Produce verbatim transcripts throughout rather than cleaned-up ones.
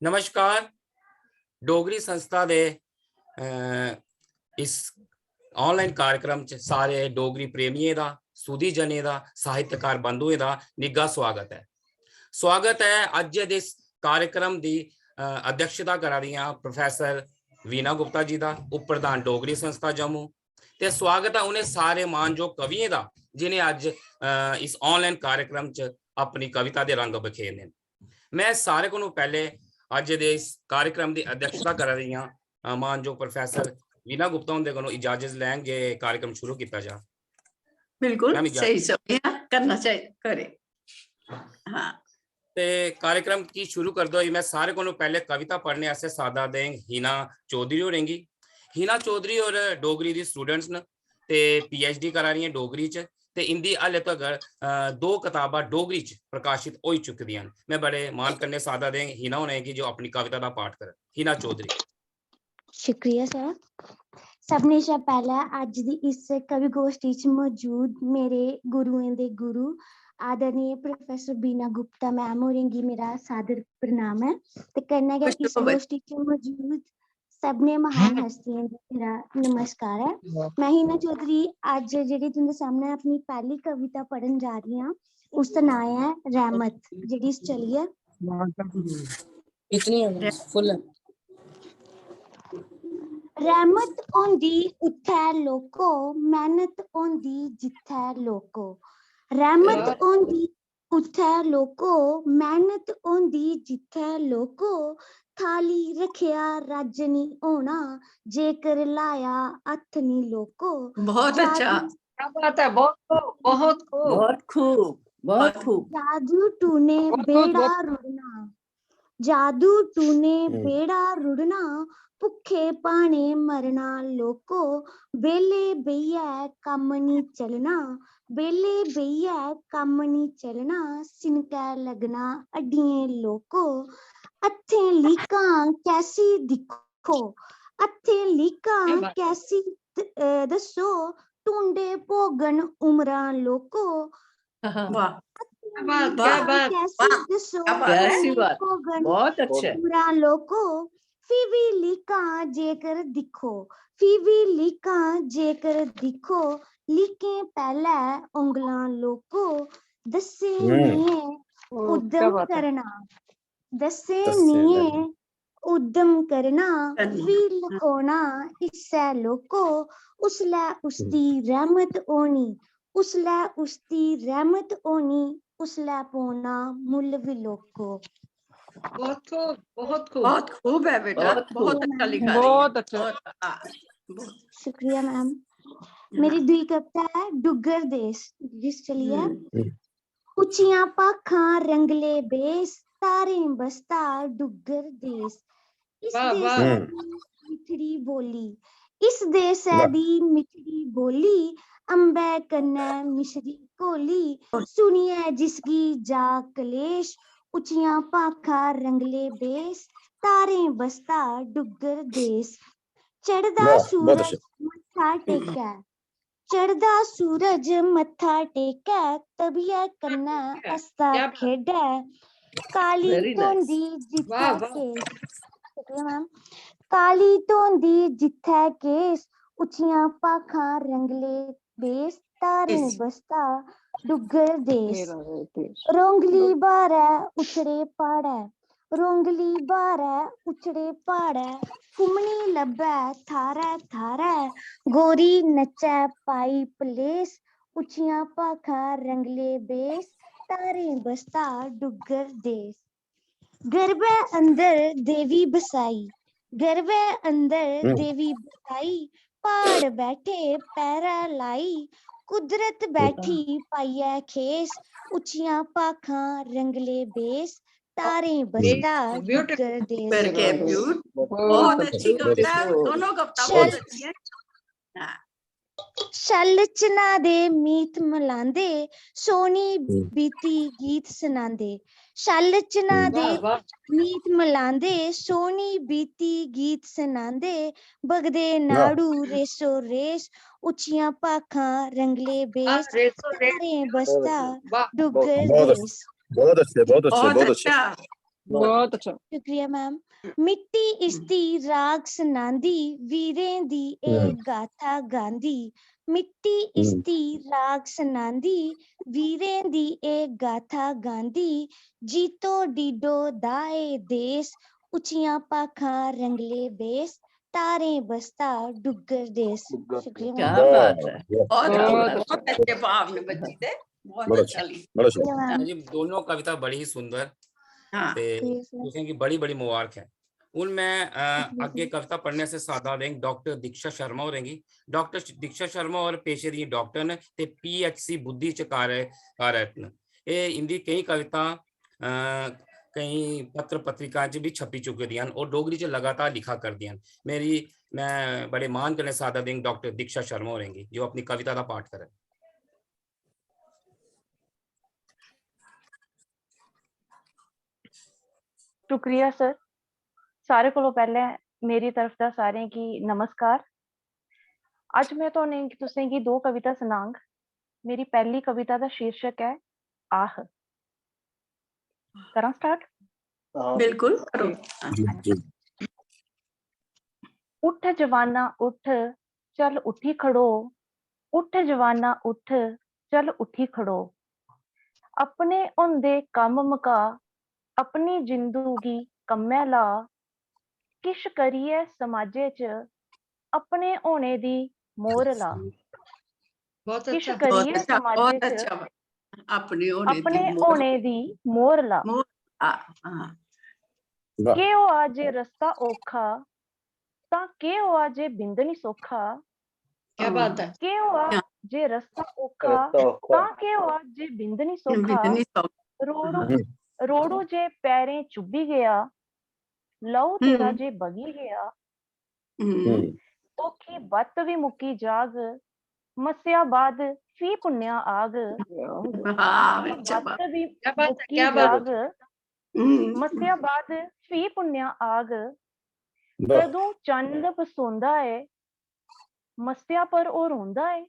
नमस्कार। डोगरी संस्था दे, अ, इस online कार्यक्रम च सारे डोगरी प्रेमियें दा, सुधी जनें दा, साहित्यकार बंधुएं दा निग्घा स्वागत ऐ। स्वागत ऐ अज्ज दे इस कार्यक्रम दी, अ, अध्यक्षता करा दियां प्रोफेसर वीणा गुप्ता जी दा, उप प्रधान डोगरी संस्था जम्मू, ते स्वागत ऐ उ'नें सारे मानजोग कवियें दा जि'नें अज्ज, अ, इस online कार्यक्रम च अपनी कविता दे रंग बखेरने न। में सारे कोलों पैह्ले अज्ज दे इस कार्यक्रम दी अध्यक्षता करा दियां, अ, मानजोग प्रोफेसर वीणा गुप्ता हुंदे कोलों इजाजत लैंग जे कार्यक्रम शुरू कीता जा। बिल्कुल मैम, इजाजत। सही समझेआ, करना चाहिए, करे। हाँ। ते कार्यक्रम की शुरू करदे होई में सारे कोलों पैह्ले कविता पढ़ने आस्तै सादा देंग हिना चौधरी होरें गी। हिना चौधरी होर डोगरी दी स्टूडेंट्स न ते PhD करा दियां डोगरी च, ते इंदी हाले तगर, अ, दो कताबां डोगरी च प्रकाशित होई चुकी दियां न। में बड़े मान कन्नै सादा देंग हिना होरें गी जो अपनी कविता दा पाठ करन। हिना चौधरी। शुक्रिया सर। सभनें शा पैह्लें अज्ज दी इस कवि गोश्ठी च मौजूद मेरे गुरुएं दे गुरु आदरणीय प्रोफेसर बीना गुप्ता मैम होरें गी मेरा सादर प्रणाम ऐ ते कन्नै गै इस खुश र'वो बच्चे। गोश्ठी च मौजूद सभनें महान हस्तियें गी मेरा नमस्कार ऐ। में हिना चौधरी अज्ज जेह्ड़ी तुं'दे सामनै अपनी पैह्ली कविता पढ़न जा रही आं, उसदा नांऽ ऐ रैह्मत, जेह्ड़ी इस चाल्ली ऐ। इतनी है, फुल है। रैह्मत होंदी उत्थै लोको, मैह्नत होंदी जित्थै लोको। रैह्मत होंदी उत्थै लोको, मैह्नत होंदी जित्थै लोको। थाली रक्खेआ रज्ज निं होना, जेकर लाया हत्थ निं लोको। बहुत अच्छा। जादू क्या बात है, बहुत खूब, बहुत खूब। बहुत खूब, बहुत खूब। जादू टूने बहुत, बहुत, बेड़ा बहुत। रुड़ना, जादू टूने हम्म। बेड़ा रुड़ना, भुक्खे भाने मरना लोको। बेले बेहियै कम्म निं चलना, बेले बेहियै कम्म निं चलना, सिनकै लगना हड्डियें लोको। हत्थें लीकां कैसी दिक्खो, हत्थें लीकां क्या बात है। कैसी द-, अ, दस्सो, टूंडे भोगन उमरां लोको। वाह। क्या बात, क्या क्या बात। कैसी दस्सो, क्या बात। कैसी टूंडे बात। भोगन बहुत अच्छे। उमरां लोको। फ्ही बी लीकां जेकर दिक्खो, फ्ही बी लीकां जेकर दिक्खो, लीकें पैह्लै उंगलां लोको। दस्सें हम्म। निं ऐ ओह, क्या उद्यम बात है। करना, दस्सें दस्सें निं निं ऐ उद्यम करना, करना। फ्ही लखोना इस्सै लोको। उसलै उसदी रैह्मत होनी, उसलै उसदी रैह्मत होनी, उसलै पौना मुल्ल बी लोको। बहुत खूब, बहुत खूब। बहुत खूब है बेटा, बहुत बहुत खूब। अच्छा लिखा रही है। बहुत अच्छा। बहुत, हाँ, बहुत। शुक्रिया मैम। मेरी दूई कविता ऐ डुग्गर देस, जिस चलिए हम्म। उच्चियां भाखां रंगले बेस, धारें बसदा डुग्गर देस। इस वाह, वाह। देसै हम्म। दी मिठड़ी बोली, इस देसै वाह। दी मिठड़ी बोली, अम्बै कन्नै मिश्री घोली। सुनियै जिसगी जा कलेश, उच्चियां भाखां रंगले बेस, धारें बसदा डुग्गर देस। चढ़दा वाह, बहुत सूरज अच्छा। मत्था टेकै, चढ़दा सूरज मत्था टेकै, तबियै कन्नै हसदा क्या बात। खेढै। काली Very nice। धोंदी जित्थै वाह, वाह। केस, शुक्रिया मैम। काली धोंदी जित्थै केस, उच्चियां भाखां रंगले बेस, धारें इस- बसदा डुग्गर देस। मेरा है देश। रोंगली ब्हारै उछड़े प्हाड़ै, रोंगली ब्हारै उछड़े प्हाड़ै, घुम्मनी लब्भै थाह्रै थाह्रै। गोरी नच्चै पाई पलेस, उच्चियां भाखां रंगले बेस, धारें बसदा डुग्गर देस। गर्भै अंदर देवी बसाई, गर्भै अंदर हम्म। देवी बसाई, प्हाड़ बैठे पैह्रा लाई, कुदरत बैठी पाइयै खेस, उच्चियां भाखां रंगले बेस, धारें बसदा beautiful। डुग्गर देस। करके beaut, बहुत बहुत अच्छा। अच्छी कविता, दोनों कविता बहुत अच्छी है। हाँ। छल चना दे मीत मलांदे, सोहनी हम्म। बीती गीत सनांदे। छल चना दे वाह, वाह। मीत मलांदे, सोहनी बीती गीत सनांदे। बगदे वाह। नाड़ू रेसो रेस, उच्चियां भाखां रंगले वाह, बेस, रेसो रेस। धारें बसदा वाह। डुग्गर बहुत देस। बहुत अच्छे, बहुत अच्छे, बहुत बहुत अच्छे। अच्छा। बहुत अच्छा। शुक्रिया मैम। मिट्टी इसदी राग सनांदी, वीरें दी एह् गाथा गांदी। मिट्टी इसदी राग सनांदी, वीरें दी एह् गाथा गांदी। जीतो डीडो दा एह् देस, उच्चियां भाखां रंगले बेस, धारें बसदा डुग्गर देस। शुक्रिया क्या मैम। बात है, बहुत बहुत खूब, अच्छा। बहुत अच्छे भाव ने बच्ची दे, बहुत बड़ा अच्छा अच्छा, लिखा। बड़ा अच्छा। शुक्रिया मैम। जी, दोनों कविता बड़ी ही सुंदर हाँ। ते शुक्रिया सर। तुसें गी बड़ी बड़ी मुबारक है। हून मैं अ, शुक्रिया अग्गे सर। कविता पढ़ने से सादा देंग डॉक्टर दीक्षा शर्मा होरें गी। डॉक्टर श- दीक्षा शर्मा होर पेशे दियां डॉक्टर न ते पीएचसी बुद्धि च कार्य कार्यरत न। एह् इंदी केई कविता अ, केई पत्र पत्रिकाएं च भी छपी चुकी दियां न और डोगरी च लगातार लिखा करदियां न। मेरी मैं बड़े मान कन्नै सादा देंग डॉक्टर दीक्षा शर्मा होरें गी जो अपनी कविता दा पाठ करन। शुक्रिया सर। सारे कोलों पैह्लें मेरी तरफ दा सारें गी नमस्कार। अज्ज में तुसेंगी तुसेंगी दो कविता सनांग। मेरी पैह्ली कविता दा शीर्षक ऐ आह। करां स्टार्ट? बिल्कुल करो। जी, जी। उठ जवाना उठ, चल उठी खड़ो। उठ जवाना उठ, चल उठी खड़ो। अपने होंदे कम्म मका, अपनी जिंदू गी कम्मै ला। किश करियै समाजै च अपने होने दी मोह्र ला। बहुत किश अच्छा। बहुत करियै अच्छा, समाजै बहुत च अच्छा। अपने होने अपने दी मोह्र। होने दी मोह्र ला। मोह्र। आ, हाँ। वाह। केह् होआ जे रस्ता औखा, तां केह् होआ जे बिंद निं सौखा। क्या बात है। केह् होआ क्या? जे रस्ता औखा, रस्ता औखा। तां केह् होआ जे बिंद निं सौखा। बिंद निं सौखा। रोड़ू हम्म। रोड़ू जे पैरें चुब्भी गेआ, लहू तेरा हम्म। जे बगी गेआ। हम्म। हम्म। औखी बत्त बी मुक्की जाग, मस्सेआ बाद फ्ही पुन्नेआ आग। हाँ, औखी अच्छा बत्त बात। बी क्या बात है, मुक्की क्या बात है। जाग, हम्म। मस्सेआ बाद फ्ही पुन्नेआ आग। वाह। कदूं चन्न बसोंदा ऐ, मस्सेआ पर ओह् रोंदा ऐ।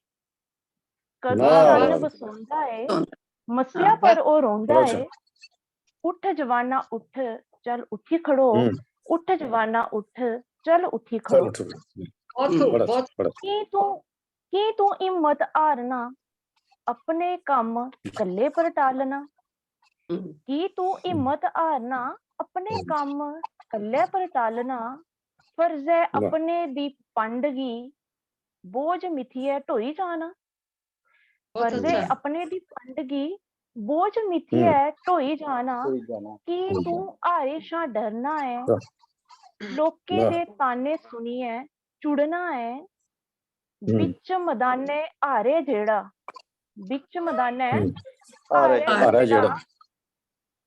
कदूं वाह, चन्न वाह। बसोंदा ऐ, बसोंदा। मस्सेआ हाँ। पर ओह् रोंदा बड़ा अच्छा। ऐ। उठ जवाना उठ, चल उठी खड़ो। हम्म। उठ जवाना उठ, चल उठी चल खड़ो। उठ। बहुत हम्म। खूब, बड़ा बहुत अच्छा, बड़ा अच्छा। की तू की तू हिम्मत हारना, अपने कम्म कल्ले पर टालना। हम्म। की तू हिम्मत हारना, अपने हम्म। कम्म कल्ले पर टालना। फर्ज ऐ वाह। अपने दी पंड गी बोझ मिथियै ढोई जाना। बहुत फर्ज ऐ अच्छा। अपने दी पंड गी बोझ हम्म। मिथियै ढोई जाना। कोई जाना। की हम्म। तू हारे शा डरना ऐ, वाह। लोकें वाह। दे ताने सुनियै चुड़ना ऐ। हम्म। बिच मदानै हारे जेह्ड़ा, बिच मदानै हम्म। हारे हारे हारे जेह्ड़ा, जेह्ड़ा।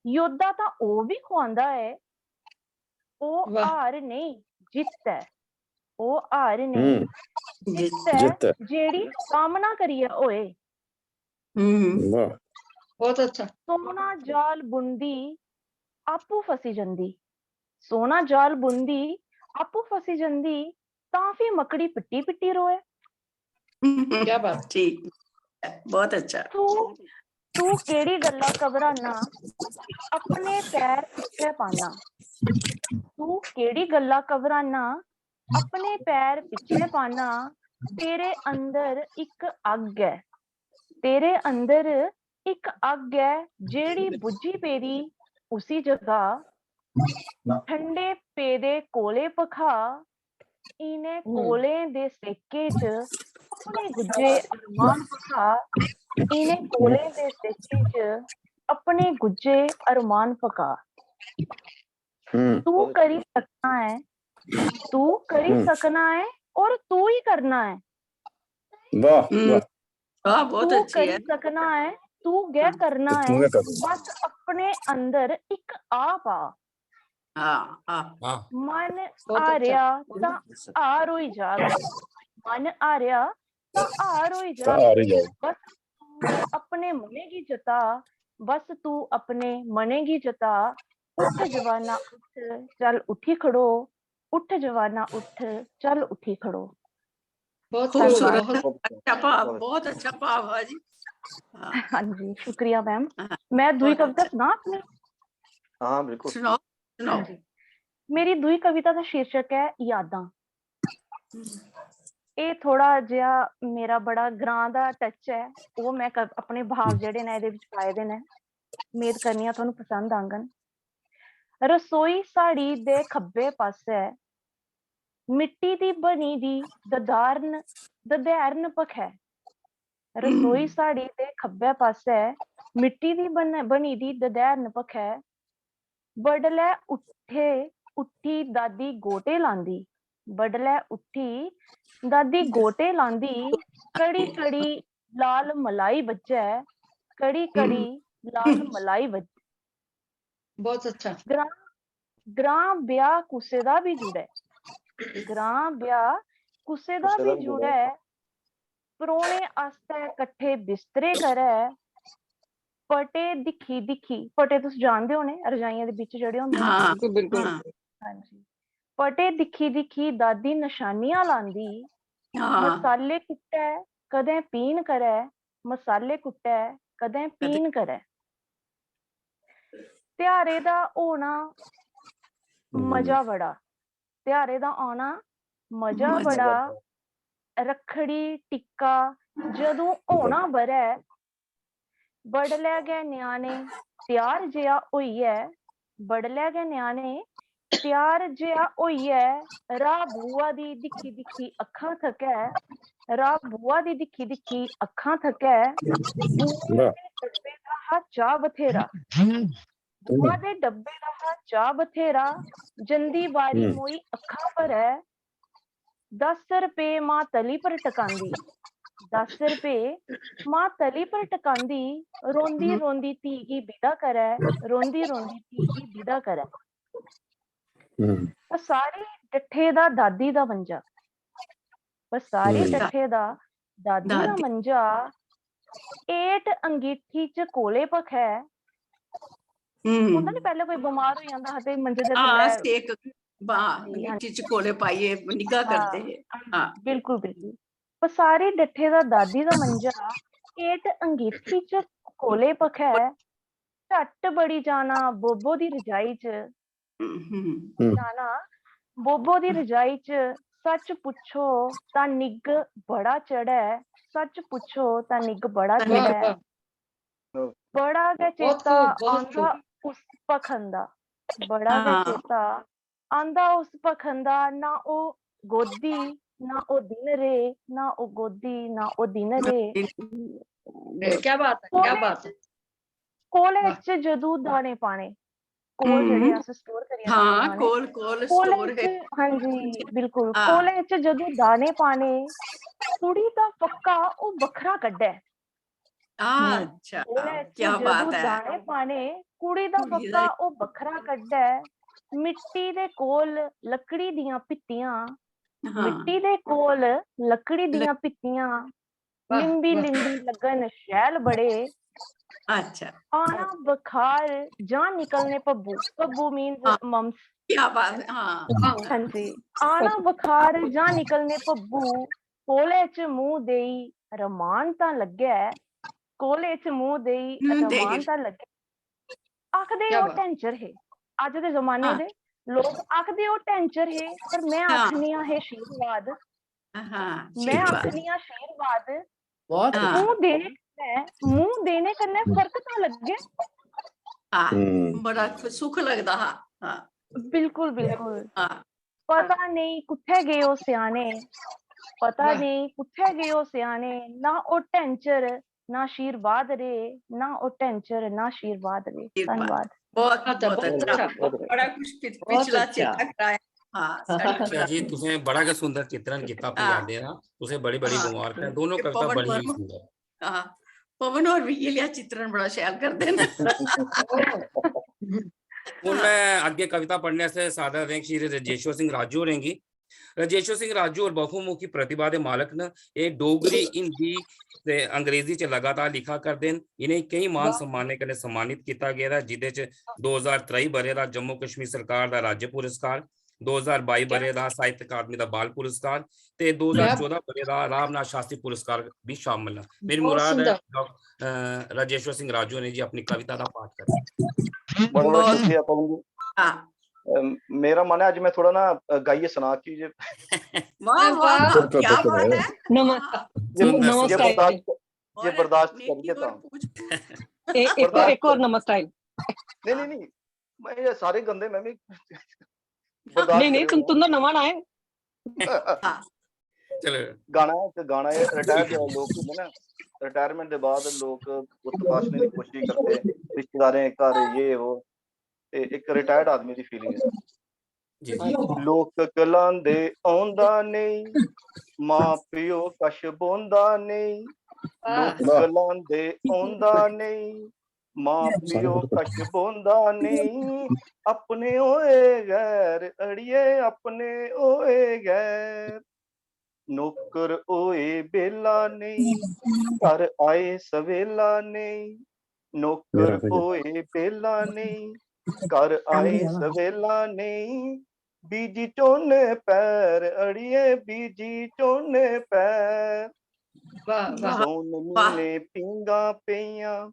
योद्धा तां ओह् बी खुआंदा ऐ। ओह् वाह। हार नेईं, जित्त ऐ। ओह् हार नेईं, हम्म। जित्त ऐ, जित्त ऐ। जेह्ड़ी कामना करियै होए। हम्म। वाह। बहुत अच्छा। सोना जाल बुनदी आपूं फसी जंदी। सोना जाल बुनदी आपूं फसी जंदी, तां फ्ही मकड़ी पिट्टी पिट्टी रोए। क्या बात। ठीक, बहुत अच्छा। तू तू केह्ड़ी गल्ला घबराना, अपने पैर पिच्छे पाना। तू केह्ड़ी गल्ला घबराना, अपने पैर पिच्छे पाना। तेरे अंदर इक अग्ग ऐ, तेरे अंदर इक अग्ग ऐ, जेह्ड़ी बुझी पेदी उसी जगा। ठंडे पेदे कोले भखा, इ'नें हम्म। कोलें दे सेके च अपने गुज्जे अरमान भखा, इ'नें कोलें दे सेके च अपने गुज्जे अरमान भखा। हम्म। तू करी सकना ऐ, तू करी हम्म। सकना ऐ और तू ही करना ऐ। वाह, हम्म। वाह। वाह, बहुत तू अच्छी है। करी सकना ऐ, तू गै हाँ। करना तू ऐ, गै करना। बस अपने अंदर इक आ पा। हाँ, हाँ। हाँ। मन बहुत अच्छा। हारेआ तां हार होई जाग, मन हारेआ तां हार होई तां जाग। हार होई जाग। बस तू अपने मनै गी जता, बस तू अपने मनै गी जता। उठ जवाना उठ, चल उठी खड़ो। उठ जवाना उठ, चल उठी खड़ो। बहुत खूबसूरत। खूब, बहुत अच्छा भाव, बहुत अच्छा भाव है जी। हाँ। हाँ जी, शुक्रिया मैम। हाँ, मैं दूई बहुत कविता अच्छा। सुना अपनी? हाँ, बिल्कुल। सुनाओ, सुनाओ। मेरी दूई कविता दा शीर्षक ऐ यादां। एह् थोह्ड़ा जेहा मेरा बड़ा ग्रां दा टच ऐ, ओह् में क- अपने भाव जेह्ड़े न एह्दे बिच पाए दे न। मेद करनी आं थुहानू पसंद आंगन। रसोई साढ़ी दे खब्बे पासै मिट्टी दी बनी दी ददारन ददैरन भखै। रसोई साढ़ी दे खब्बे पासै मिट्टी दी बन- बनी दी ददैरन भखै। बडलै उट्ठे उट्ठी दादी गोटे लांदी। बडलै उट्ठी दादी गोटे लांदी। कड़ी कड़ी लाल मलाई बज्जै। कड़ी कड़ी लाल मलाई बज्जै। बहुत अच्छा। ग्रां ग्रां ब्याह कुसै दा बी जुड़ै। ग्रां ब्याह कुसै दा बी जुड़ै। परौह्ने आस्तै कट्ठे बिस्तरे करै। पटे दिक्खी दिक्खी पटे तुस जानदे होने रजाइयां दे बिच जेह्ड़े होंदे न। हाँ, बिल्कुल बिल्कुल। हाँ। हां जी। पटे दिक्खी दिक्खी दादी नशानियां लांदी। हाँ। मसाले कुट्टै कदें पीन करै। मसाले कुट्टै कदें पीन करै। ध्यारे दा होना मजा बड़ा। ध्यारे दा औना मजा मजा बड़ा। रक्खड़ी टिक्का जदूं होना बरै। बडलै गै ञ्याणे त्यार जेहा होइयै। बडलै गै ञ्याणे त्यार जेहा होइयै। राह बुआ दी दिक्खी दिक्खी अक्खां थकै। राह बुआ दी दिक्खी दिक्खी अक्खां थकै। बुआ दे डब्बे दा हा चाह बथेरा। बुआ दे डब्बे दा हा चाह बथेरा। जंदी बारी मोई अक्खां भरै। दस रपेऽ मां तली पर टकांदी। दस रपेऽ मां तली पर टकांदी। रोंदी रोंदी धी गी विदा करै। रोंदी रोंदी धी गी विदा करै। पसारी डट्ठे दा दादी दा मंजा। पसारी डट्ठे दा दादी दा मंजा। एट अंगीठी च कोले भखै। होंदा नी, पैह्लें कोई बमार होई जंदा हा ते मंजे दे हां, थल्लै सेक, हां, अंगीठी च कोले पाइयै निग्घा करदे हे। हां। बिल्कुल बिल्कुल। पसारी डट्ठे दा दादी दा मंजा। एट अंगीठी च कोले भखै। झट्ट बड़ी जाना बोबो दी रजाई च। जाना बोबो दी रजाई च। सच पुच्छो तां निग्घ बड़ा चढ़ै। सच पुच्छो तां निग्घ बड़ा चढ़ै। बड़ा गै चेता आंदा उस भखन दा। बड़ा गै चेता आंदा उस भखन दा। ना ओह् गोदी, ना ओह् दिन रे। ना ओह् गोदी, ना ओह् दिन रे। क्या बात है, क्या बात है। कोले च जदू दाने पाने। कोल जेह्ड़े अस स्टोर करियै हां, कोल कोल स्टोर है। हां जी, बिल्कुल। कोले च जदू दाने पाने, कुड़ी दा फक्का ओह् बक्खरा कड्ढै। अच्छा, कोले च जदू दाने पाने, कुड़ी दा फक्का ओह् बक्खरा कड्ढै। मिट्टी दे कोल लकड़ी दियां भित्तियां। मिट्टी दे कोल लकड़ी दियां भित्तियां। लिंबी लिंबी लगन शैल बड़े। अच्छा। आना बखार जां निकलने भब्बू। भब्बू मीन्स मम्स। क्या बात है। हां। हां जी। आना बखार जां निकलने भब्बू। कोले च मूंह देई रमान तां लग्गै। कोले च मूंह देई रमान तां लग्गै। आखदे ओह् टैंचर हे। अज्ज दे जमाने दे लोक आखदे ओह् टैंचर हे, पर में आखनी आं हे आशीर्वाद। में आखनी आं आशीर्वाद। मूंह देने कन्नै, मूंह देने कन्नै फर्क तां लग्गे। बड़ा सुख लगदा हा। बिल्कुल बिल्कुल। पता नेईं कुत्थै गे ओह् स्याने। पता नेईं कुत्थै गे ओह् स्याने। ना ओह् टैंचर ना आशीर्वाद रे। ना ओह् टैंचर ना आशीर्वाद रे। धन्नवाद। बहुत बहुत अच्छा। बड़ा कुछ पिछला चेता कराया। हां। अच्छा जी, तुसें बड़ा गै सुंदर चित्रण कीता अपनी यादें दा। तुसें बड़ी बड़ी मुबारक ऐ। दोनों कविता बड़ी ही सुंदर। हां, पवन होर भी इ'यै लेआ चित्रण बड़ा शैल करदे न। हून मैं अग्गें कविता पढ़ने आस्तै सादर आखङ श्री राजेश्वर सिंह राजू होरें गी। राजेश्वर सिंह राजू होर बहुमुखी प्रतिभा दे मालक न। एह् डोगरी, हिंदी ते अंग्रेजी च लगातार लिखा करदे न। इ'नेंगी केईं मान सम्मानें कन्नै सम्मानित कीता गेदा, जिं'दे च दो ज्हार त्रेई ब'रे दा जम्मू कश्मीर सरकार दा राज्य पुरस्कार, दो ज्हार बाई बरे दा साहित्य अकादमी दा बाल पुरस्कार ते दो ज्हार चौदां बरे दा रामनाथ शास्त्री पुरस्कार भी शामिल न। मेरी बहुत मुराद है सुंदर। डॉक्टर, अ, राजेश्वर सिंह राजू ने जी अपनी कविता का पाठ करें। बड़ा बड़ा बहुत शुक्रिया पवन जी। हाँ। अम, मेरा मन है आज मैं थोड़ा ना, अ, गाइए सुना की जे वाह वाह वाह। चलो, चलो, क्या चलो, बात चलो। है। नमस्कार। हाँ। ये नमस्कार। बर्दाश्त, ये और बर्दास्त नेकी करिए और तो। पूछ ए- एक और बर्दास्त एक और कर- नमस्कार। नहीं नहीं नहीं, मैं ये सारे गंदे मैं भी बर्दास्त नहीं नहीं कर तुम लूंगा। तुम तो नमन आए। हाँ। चलो। गाना है, एक गाना है, रिटायर जो लोग होंदे ना, रिटायरमेंट दे बाद लोग गुत्त बाशने दी कोशिश करदे, रिश्तेदारें दे घर, ये वो, ते इक रिटायर्ड आदमी दी फीलिंग है। जी जी। लोक गलांदे औंदा नेईं, मां प्यो कश बौंदा नेईं। लोक वाह। गलांदे औंदा नेईं, मां प्यो कश बौंदा नेईं। अपने होए गैर, अड़िए अपने होए गैर। नौकर होए बेला नेईं, घर आए सवेला नेईं। नौकर मेरा भी। होए बेला नेईं, घर आए सवेला नेईं। बीजी चोने पैर, अड़िए बीजी चोने पैर। वाह वाह। सौन महीने पींगा पेइयां,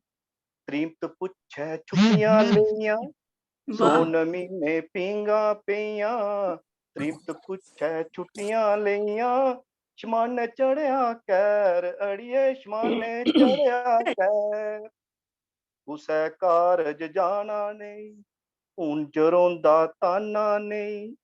त्रीमत पुच्छै छुट्टियां लेइयां। वाह। सौन महीने पींगा पेइयां, त्रीमत पुच्छै छुट्टियां लेइयां। शमानै चढ़ेआ कैर, अड़िए शमानै चढ़ेआ कैर। कुसै कारज जाना नेईं, हून जरोंदा ताना नेईं।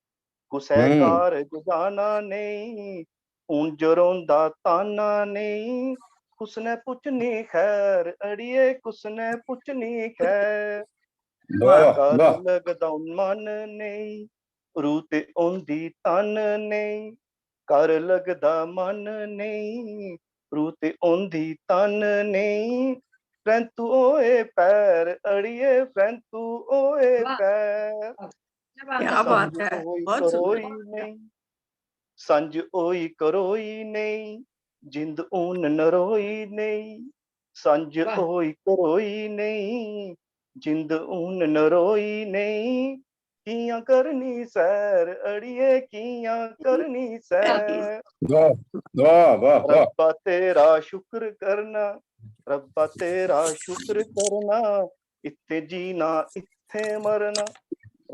कुसै हम्म। कारज जाना नेईं, हून जरोंदा ताना नेईं। कुसनै पुच्छनी खैर, अड़िए कुसनै पुच्छनी खैर। वाह कर वाह। लगदा मन नेईं, रूह ते होंदी तन नेईं। कर लगदा मन नेईं, रूह ते होंदी तन नेईं। परंतु होए पैर, अड़िए परंतु होए वाह। पैर। क्या बात क्या है। बात संझ है, होई बहुत सुंदर। करोई नेईं, संझ होई करोई नेईं, जिंद हून नरोई नेईं। संझ वाह। होई करोई नेईं, जिंद हून नरोई नेईं। कियां करनी सैर, अड़िए कियां करनी सैर। वाह वाह वाह वाह। रब्बा तेरा शुक्र करना, रब्बा तेरा शुक्र करना, इत्थे जीना इत्थे मरना।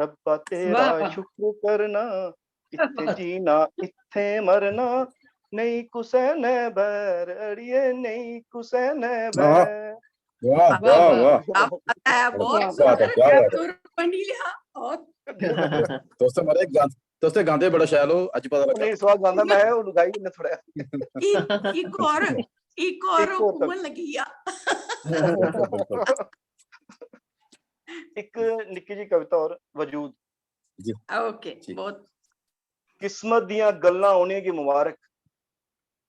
रब्बा तेरा वाह। शुक्र करना, इत्थे जीना इत्थे मरना। नेईं कुसै ने बैर, अड़िए नेईं कुसै ने वाह। बैर। वाह वाह वाह। क्या बात है, बहुत क्या बात है, क्या बात है। सुर बनी लिया। बहुत दोस्तों हमारे गान-, दोस्तों गांदे बड़ा शैल हो, अज्ज पता लगा। नहीं, स्वाद गांदा मैं, हून गाई ने थोड़ा। एक, एक और, एक और एक और हुक्मन लगी आ। बिल्कुल, बिल्कुल। एक निक्की जी कविता और, वजूद। ओके, ठीक। बहुत किस्मत दियां गल्लां उ'नेंगी मुबारक,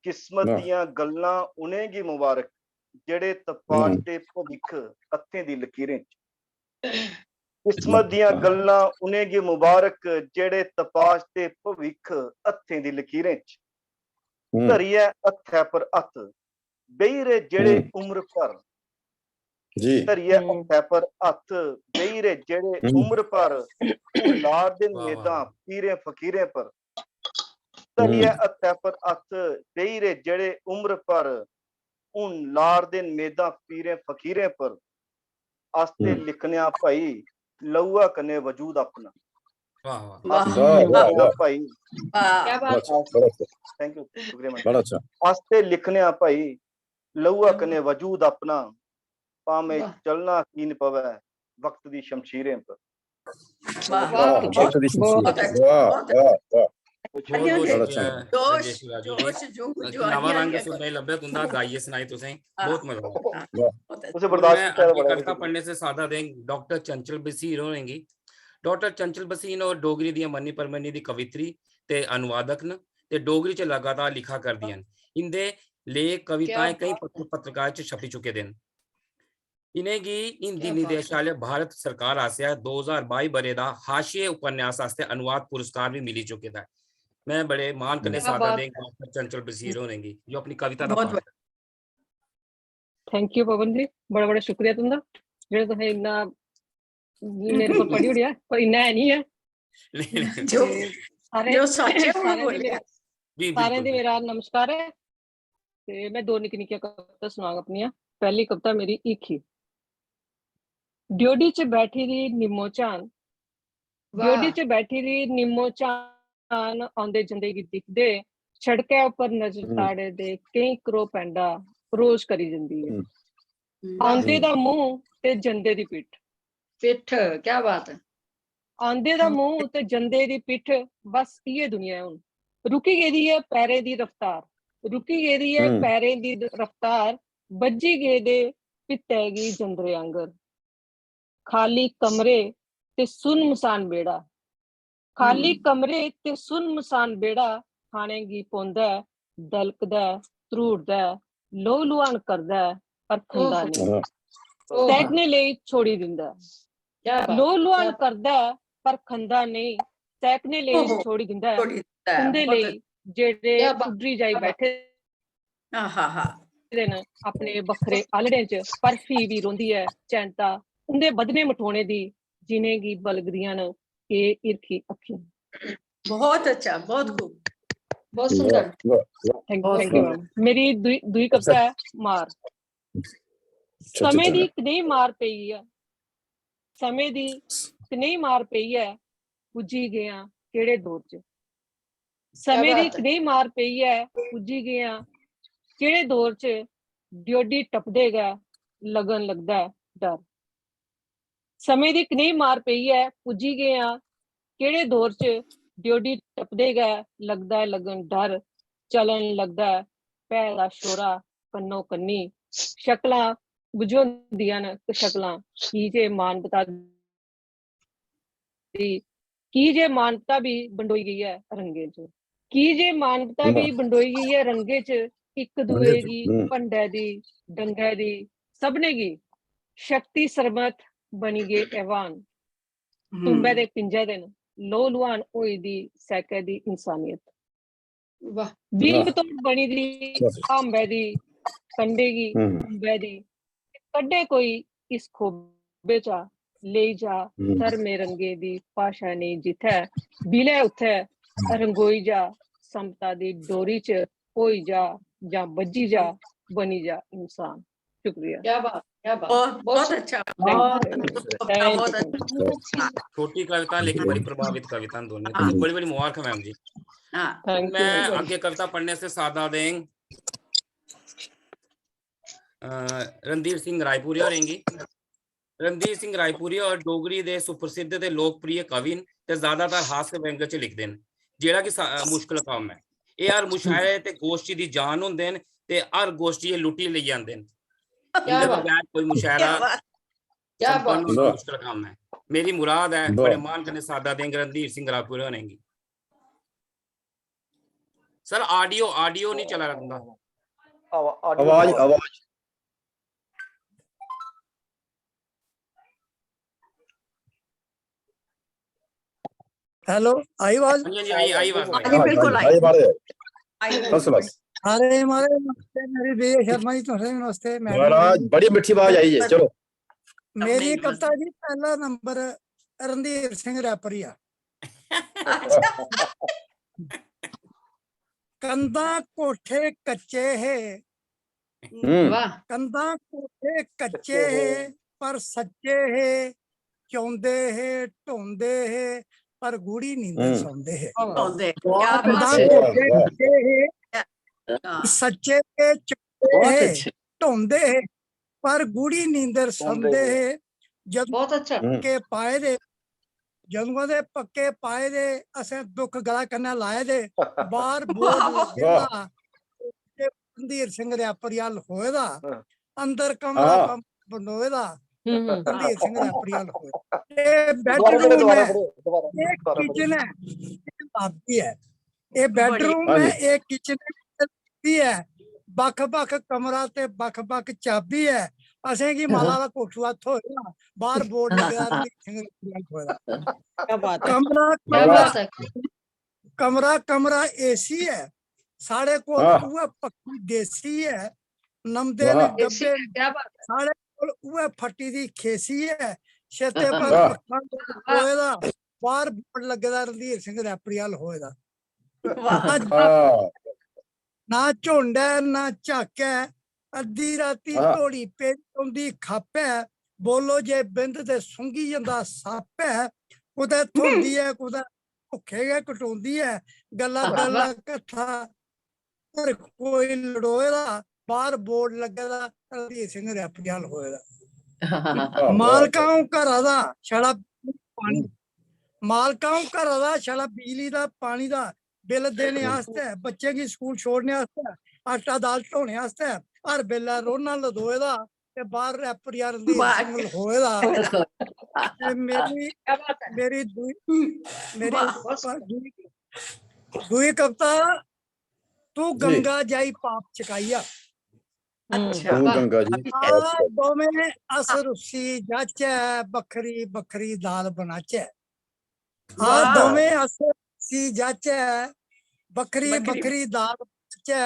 किस्मत वाह। दियां गल्लां उ'नेंगी मुबारक, जेह्ड़े तपाश हम्म। दे भविक्ख हत्थें दी लकीरें च। किस्मत दियां गल्लां उ'नेंगी मुबारक, जेह्ड़े तपाश दे भविक्ख हत्थें दी लकीरें च। हम्म। धरियै हत्थै पर हत्थ, बेही रेह् जेह्ड़े हम्म। उम्र भर। जी। धरियै हम्म। हत्थै पर हत्थ, बेही रेह् जेह्ड़े हम्म। उम्र भर। हून लार दे वाह, वाह, मेदां वाह। पीरें फकीरें पर। धरियै हम्म। हत्थै पर हत्थ, बेही रेह् जेह्ड़े उम्र भर। हून लार दे मेदां पीरें फकीरें पर। अस ते हम्म। लिखने आं भाई, लौआ कन्नै वजूद अपना। वाह वाह। वाह। अस ते वाह, वाह, लिखने आं वाह। भाई। वाह। क्या बड़ा बात अच्छा, है। बड़ा अच्छा, Thank you, शुक्रिया मैडम। बड़ा अच्छा। अस ते लिखने आं भाई, लौआ कन्नै वजूद अपना, भामें वाह। चलना कीन पवै वक्त दी शमशीरें पर। वाह। वाह, वाह, वक्त दी बहुत शमशीर। अच्छा, वाह, बहुत वाह, वाह। बहुत बढ़िया बहुत जी। बड़ा शुक्रिया अच्छा। जोश, राजेश राजू जी। जोश, जोश, एक जोश, नवा आइया, रंग आइया। सुनने लब्भे तुंदा गाइए सनाई तुसें। हाँ। बहुत मजा आया। हाँ, वाह। बहुत अच्छा। उसे हून बर्दाश्त मैं नहीं कर अगली बड़ा कविता वजूद। पढ़ने से सादा दें डॉक्टर चंचल बसीन होरें गी। डॉक्टर चंचल बसीन और डोगरी दियां मन्नी परमन्नी दी कवित्री ते अनुवादक न ते डोगरी च लगातार लिखा करदियां न। इंदे लेख, कविताएं क्या कई बात पत्र-, पत्रिकाएं च छपी चुके दे न। इ'नेंगी हिंदी क्या बात निदेशालय भारत सरकार आसेआ दो ज्हार बाई ब'रे दा हाशिये उपन्यास आस्तै अनुवाद पुरस्कार बी मिली चुके दा ऐ। मैं बड़े मान कन्नै क्या सादा बात देंग है। डॉक्टर चंचल बसीन होरें गी जो अपनी कविता दा बहुत पाठ Thank you पवन जी, बड़ा बड़ा शुक्रिया तुंदा जेह्ड़ा तुसें इन्ना मेरे पर पढ़ी ओड़ेआ, पर इन्ना है नहीं है। जो जो सच्च ऐ, उ'ऐ बोलेआ। जी, सारें दी मेरा नमस्कार ऐ। ते मैं दो निक्की निक्कियां कविता सुनांग अपनियां। पैह्ली कविता मेरी हीखी। ड्योडी च बैठी दी निम्मो झान, ड्योडी च बैठी दी निम्मो झान औंदे जंदे गी दिखदे, सड़कै उप्पर नजर ताड़े दे केईं करो पैंडा रोज करी जंदी ऐ। औंदे दा मूंह ते जंदे दी पिट्ठ। पिट्ठ, क्या बात ऐ। औंदे दा मूंह ते जंदे दी पिट्ठ, बस इ'यै दुनिया ऐ हुन। रुकी गेदी ऐ पैरें दी रफ्तार, रुकी गेदी ऐ पैरें दी रफ्तार, बज्जी गेदे भित्तै गी जंदरे आंगर। खाली कमरे ते सुनमसान बेड़ा, खाली कमरे ते सुनमसान बेड़ा, खाने गी पौंदा ऐ, दलकदा ऐ, त्रूड़दा ऐ, लोह लुहान करदा ऐ, पर खंदा नेईं। सैह्कने लेई छोड़ी दिंदा ऐ। लोह लुहान करदा ऐ, पर खंदा नेईं। सैह्कने लेई छोड़ी दिंदा ऐ। उं'दे लेई जेह्ड़े उड्डरी जाई बैठे दे न अपने बक्खरे आलड़ें च, पर फ्ही बी रौंह्दी ऐ चैनता उं'दे बधने मठोने दी, जि'नेंगी बलगदियां न एह् हिरखी अक्खीं। बहुत अच्छा, बहुत खूब, बहुत सुंदर। Thank you, thank you, ma'am। मेरी दूई, दूई कविता ऐ मार। समें दी कनेही मार पेई ऐ, समें दी कनेही मार पेई ऐ, पुज्जी गे आं केह्ड़े दौर च। समें दी कनेही मार पेई ऐ, पुज्जी गे आं केह्ड़े दौर च। ड्योडी टपदे गै लगन लगदा ऐ डर। समें दी कनेही मार पेई ऐ, पुज्जी गे आं केह्ड़े दौर च। ड्योडी टपदे गै लगदा ऐ लगन डर, चलन लगदा ऐ भै दा शोरा कन्नो कन्नी। शकलां बुझोंदियां न शकलां, की जे मानवता दी, की जे मानवता बी बंडोई गेई ऐ रंगें च, की जे मानवता बी बंडोई गेई ऐ रंगें च, इक दूए गी भंडै दी, डंगै दी, सभनें गी। शक्ति सरमत बनी गे ऐवान, तुम्बै दे पिंजै दे न, लोह लुहान होई दी सैह्कै दी इंसानियत। वाह। बिंब तोड़ बनी दी हांबै दी, कंढे गी खुंबै दी, कड्ढे कोई इस खोबे चा, लेई जा धर्मे रंगे दी भाशा नेईं जित्थै, बिलै उत्थै रंगोई जा समता दी डोरी च, होई जा जां बज्झी जा, बनी जा इंसान। शुक्रिया। क्या बात, क्या बात। बहुत, बहुत अच्छा, बहुत अच्छा। छोटी कविता लेकिन बड़ी प्रभावित कविता न दोनों। हाँ। बड़ी बड़ी मुबारक मैम जी। हाँ। मैं आगे कविता पढ़ने से सादा देंग रणधीर सिंह रायपुरी होरें गी। रणधीर सिंह रायपुरी होर डोगरी दे सुप्रसिद्ध ते लोकप्रिय कवि न ते ज्यादातर हास्य व्यंग च लिखदे न, जेह्ड़ा कि मुश्कल कम्म ऐ। एह् हर मुशायरे ते गोश्ठी दी जान होंदे न ते हर गोश्ठी एह् लुट्टी लेई जंदे न। इंदे बगैर कोई मुशायरा संपन्न होना मुश्कल कम्म ऐ। मेरी मुराद ऐ बड़े मान कन्नै सादा देंग रणधीर सिंह रायपुरी होरें गी। सर, audio, audio नहीं चला रहा तुंदा। आवा-, audio आवाज, आवाज। Hello, आई आवाज? हाँ जी, हाँ जी, आई, आई आवाज, आई। हाँ जी, बिल्कुल आई। आई आवाज। आई। First class। अरे, मारे नमस्ते, मेरी विजय शर्मा जी, तुसें नमस्ते, मैडम महाराज, जी। बड़ी मिट्ठी आवाज आई है। चलो। मेरी कविता जी, पैह्ला नंबर रणधीर सिंह रैपरिया। कंधां कोठे कच्चे हे, हम्म। वाह। कंधां कोठे कच्चे हे, पर सच्चे हे, चौंदे हे, ढोंदे हे, पर गूढ़ी नींदर हम्म। सौंदे हे। सौंदे। क्या बात कंधां है। कोठे कच्चे हे, हाँ। सच्चे हे, चौंदे बहुत हे, अच्छे। ढोंदे हे, पर गूढ़ी नींदर सौंदे सौंदे हे। हे। जदूं बहुत अच्छा। हम्म। पक्के पाए दे, जदूं दे पक्के पाए दे, असें दुख गला कन्नै लाए दे। बाहर बोर्ड लग्गे दा, रणधीर सिंह रैपरिया लखोए दा। हाँ। अंदर कमरा हाँ। बंडोए दा, हम्म। रणधीर सिंह रैपरिया लखोए दा। एह् bedroom ऐ, एह् kitchen ऐ, एह् lobby ऐ। एह् bedroom ऐ, एह् kitchen ऐ, lobby ऐ। बक्ख-बक्ख कमरा ते बक्ख-बक्ख चाबी ऐ। असेंगी माला दा कोठुआ थ्होए दा, बाहर बोर्ड लग्गे दा, रणधीर सिंह रैपरिया लखोए दा। क्या बात है। कमरा, क्या कमरा, बात है। कमरा, कमरा AC ऐ। साढ़े कोल हाँ। उ'ऐ पक्की देसी ऐ। नमदे न वाह। डब्बे, देसी ऐ, क्या बात है। साढ़े कोल उ'ऐ फट्टी दी खेसी ऐ। छेते पर वाह। पक्खा टोए दा। बाहर बोर्ड लग्गे दा रणधीर सिंह रैपरियाल होए दा। वाह। ना झुंड ऐ ना झक्क ऐ, अद्धी राती धोड़ी पेदी रौंदी खप्प ऐ। बोलो जे बिंद ते सुंघी जंदा सप्प ऐ। कुतै थ्होंदी ऐ कुतै भुक्खे गै कटोंदी ऐ। गल्ला गल्ला कत्था पर कोई लड़ोए दा, बाहर बोर्ड लग्गे दा, रणधीर सिंह रैपरियाल होए दा। मालका अ'ऊं घरा दा छड़ा पानी, मालका अ'ऊं घरा दा छड़ा बिजली दा, पानी दा बिल देने आस्तै, बच्चें गी स्कूल छोड़ने आस्तै, आटा दाल ढोने आस्तै हर बेल्लै रोना लदोए दा ते बाहर रैपरियाल रणधीर सिंह होए दा। ते मेरी मेरी दूई मेरी दूई दूई कविता, तू गंगा जाई पाप चकाइया। अच्छा। तू गंगा जी आ दोवें अस रुस्सी जाचै, बक्खरी बक्खरी दाल बनाचै। आ दोवें अस रुस्सी जाचै, बक्खरी बक्खरी दाल बनाचै।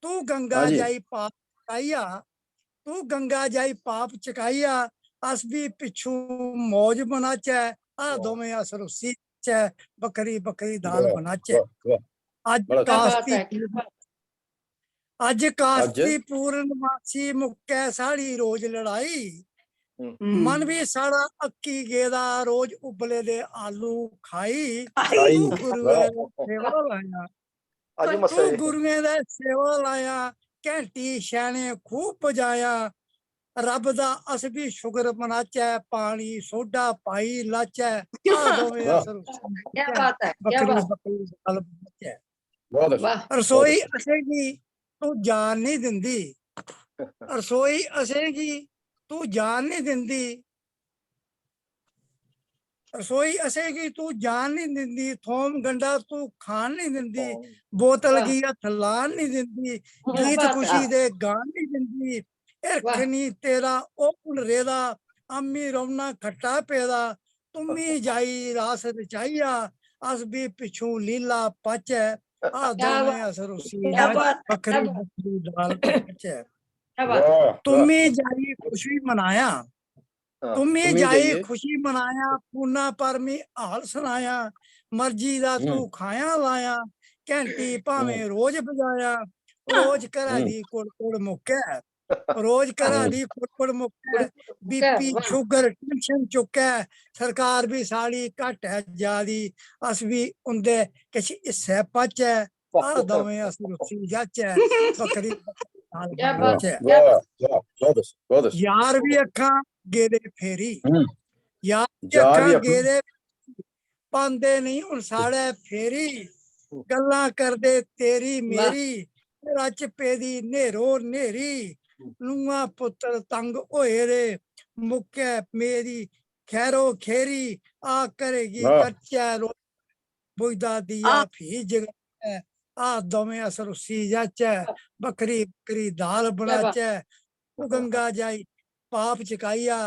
तू गंगा जाई पाप चकाइया, तू गंगा जाई पाप चकाइया, अस बी पिच्छू मौज बनाचै। आ दोवें अस रुस्सी जाचै, बक्खरी बक्खरी दाल बनाचै। अज्ज कास्ती अज्ज कास्ती पूर्णमासी मुक्कै साढ़ी रोज लड़ाई। मन बी साढ़ा अक्की गेदा, रोज उब्बले दे आलू खाई। तू गुरुएं दा सेवा लाया, तू गुरुएं दा सेवा लाया, घैंटी शैने खूब बजाया। रब दा अस बी शुक्र मनाचै, पानी सोडा पाई लाचै। आ दोवें अस रुस्सी जाचै, बक्खरी बक्खरी दाल बनाचै। रसोई असेंगी तू जान नहीं दिंदी, रसोई असेंगी तू जान नहीं दिंदी, रसोई असेंगी तू जान नहीं दिंदी, थोम गंडा तू खान नहीं दिंदी, बोतल गी हथ लान नहीं दिंदी, गीत खुशी दे गान नहीं दिंदी। हिरख नहीं तेरा ओ हुन रेदा, अम्मी रौना खट्टा पेदा, तुम्मी जाई रास रचाइया, अस भी पिछू लीला पाचै। आ दोवें अस रुस्सी जाचै, बक्खरी बक्खरी दाल पाचै। तुम्मी जाई खुशी मनाया, तुम्मी जाई खुशी मनाया, पूना पर मी हाल सनाया। मर्जी दा तू खाया लाया, घैंटी भावें रोज बजाया। रोज घरा दी कुड़ कुड़ मुक्कै, रोज घरा दी कुड़ कुड़ मुक्कै। बीपी शुगर टेंशन चुक्कै, सरकार भी साढ़ी घट ऐ जा दी। अस भी उंदे किश हिस्से पाचै। आ दोवें अस रुस्सी जाचै, बक्खरी बक्खरी दाल बनाचै। यार भी अक्खां गेदे फेरी, यार भी अक्खां गेदे पांदे नहीं हुन साढ़े फेरी। गल्लां करदे तेरी मेरी, घरा च पेदी नेरो नेरी। नूंहां पुत्तर तंग होए दे, मुक्कै मेरी खैरो खेरी। आ घरै गी करचै रो बुझदा दिया फ्ही जगाचै। आ दोवें अस रुस्सी जाचै, बक्खरी बक्खरी दाल बनाचै। तू गंगा जाई पाप चकाइया,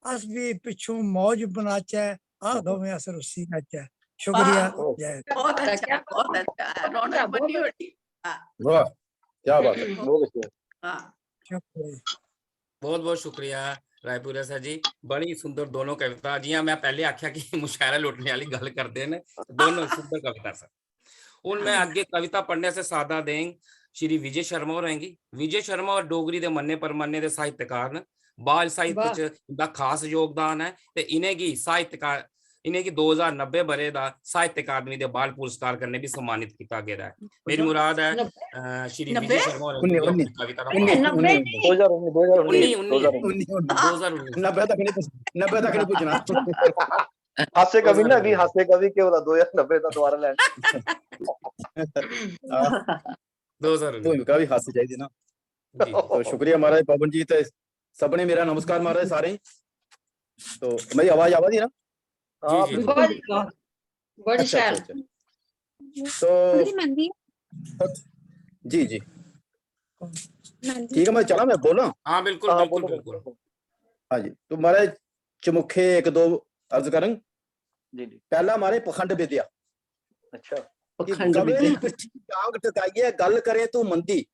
अस भी पिछू मौज बनाचै। आ दोवें अस रुस्सी जाचै। शुक्रिया। जय हिंद। बहुत अच्छा, बहुत अच्छा। रौनक बनी होनी। वाह, क्या बात है, बहुत अच्छा। शुक्रिया। बहुत बहुत शुक्रिया रायपुरिया सर जी, बड़ी सुंदर दोनों कविता। जियां मैं पहले आख्या कि मुशायरा लुटने वाली गल करदे न, दोनों सुंदर कविता सर। हुन मैं अग्गे कविता पढ़ने से सादा देंग श्री विजय शर्मा होरें गी। विजय शर्मा होर डोगरी दे मन्ने परमन्ने दे साहित्यकार न। बाल साहित्य च इंदा खास योगदान ऐ ते इ'नेंगी साहित्यकार इ'नेंगी दो ज्हार नब्बे ब'रे दा साहित्य अकादमी दे बाल पुरस्कार कन्नै बी सम्मानित कीता गेदा ऐ। मेरी मुराद ऐ, अ, श्री विजय शर्मा होरें गी अपनी कविता दा पाठ। दो ज्हार उन्नी, दो ज्हार उन्नी, उन्नी, उन्नी, दो ज्हार उन्नी। दो ज्हार उन्नी। नब्बे तक नहीं पुज-, नब्बे तक नहीं पुज्जना। हास्य कवि ना, अभी हास्य कवि केह् होदा, दो ज्हार नब्बे दा दोबारा लैना। दो ज्हार उन्नी। भूमिका भी हास्य चाहिदी ना। जी, जी। तो शुक्रिया महाराज पवन जी, ते सबने मेरा नमस्कार महाराज सारें। तो मेरी आवाज आवा दी ना? जी, जी, जी। बहुत ही बहुत। बड़ी अच्छा, अच्छा, शैल। अच्छा। तो मेहंदी, मेहंदी, जी, जी, मेहंदी। ठीक है, मैं चला, मैं बोला। हाँ, बिल्कुल, हाँ, बिल्कुल, बोलो, बिल्कुल। बोलो। हाँ जी, तो महाराज चमुखे इक दो अर्ज करंग। जी, जी। पहला महाराज पखंड विद्या। अच्छा। कि पखंड गवे दी विद्या। पिट्ठी डांग टकाइयै गल्ल करे तू मंदी।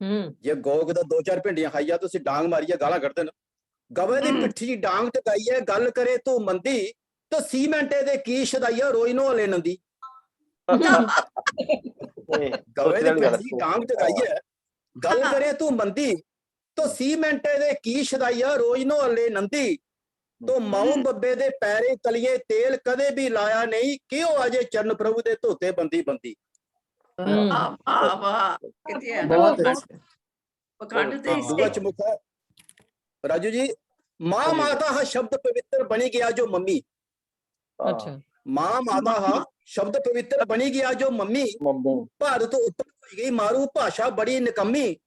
हम्म। जे गौ कुतै दो चार भिंडियां खाई जा, ते उसी डांग मारियै गालां कड्ढदे न। गवे दी हम्म। पिट्ठी डांग टकाइयै गल्ल करे तू मंदी, तो सीमेंटे दे की छदाइया रोज नोहले नंदी। गवे दी पैंदी डांग जगाइयै गल करे तू मंदी, तो सीमेंटे दे की छदाइया रोज नोहले नंदी। तो माऊ बब्बे दे पैरे तलिए तेल कदे भी लाया नहीं, क्यों अजे चरण प्रभु दे धोते बंदी बंदी। वाह वाह वाह, कितनी है। बहुत अच्छा। पखंड ते दूआ चमुखा राजू जी, माँ माता हा शब्द पवित्र बनी गया जो मम्मी। अच्छा। माँ माता हा शब्द पवित्र बनी गया जो मम्मी। मम्मी। भारत उत्तर होई गई मारू, भाषा बड़ी निकम्मी।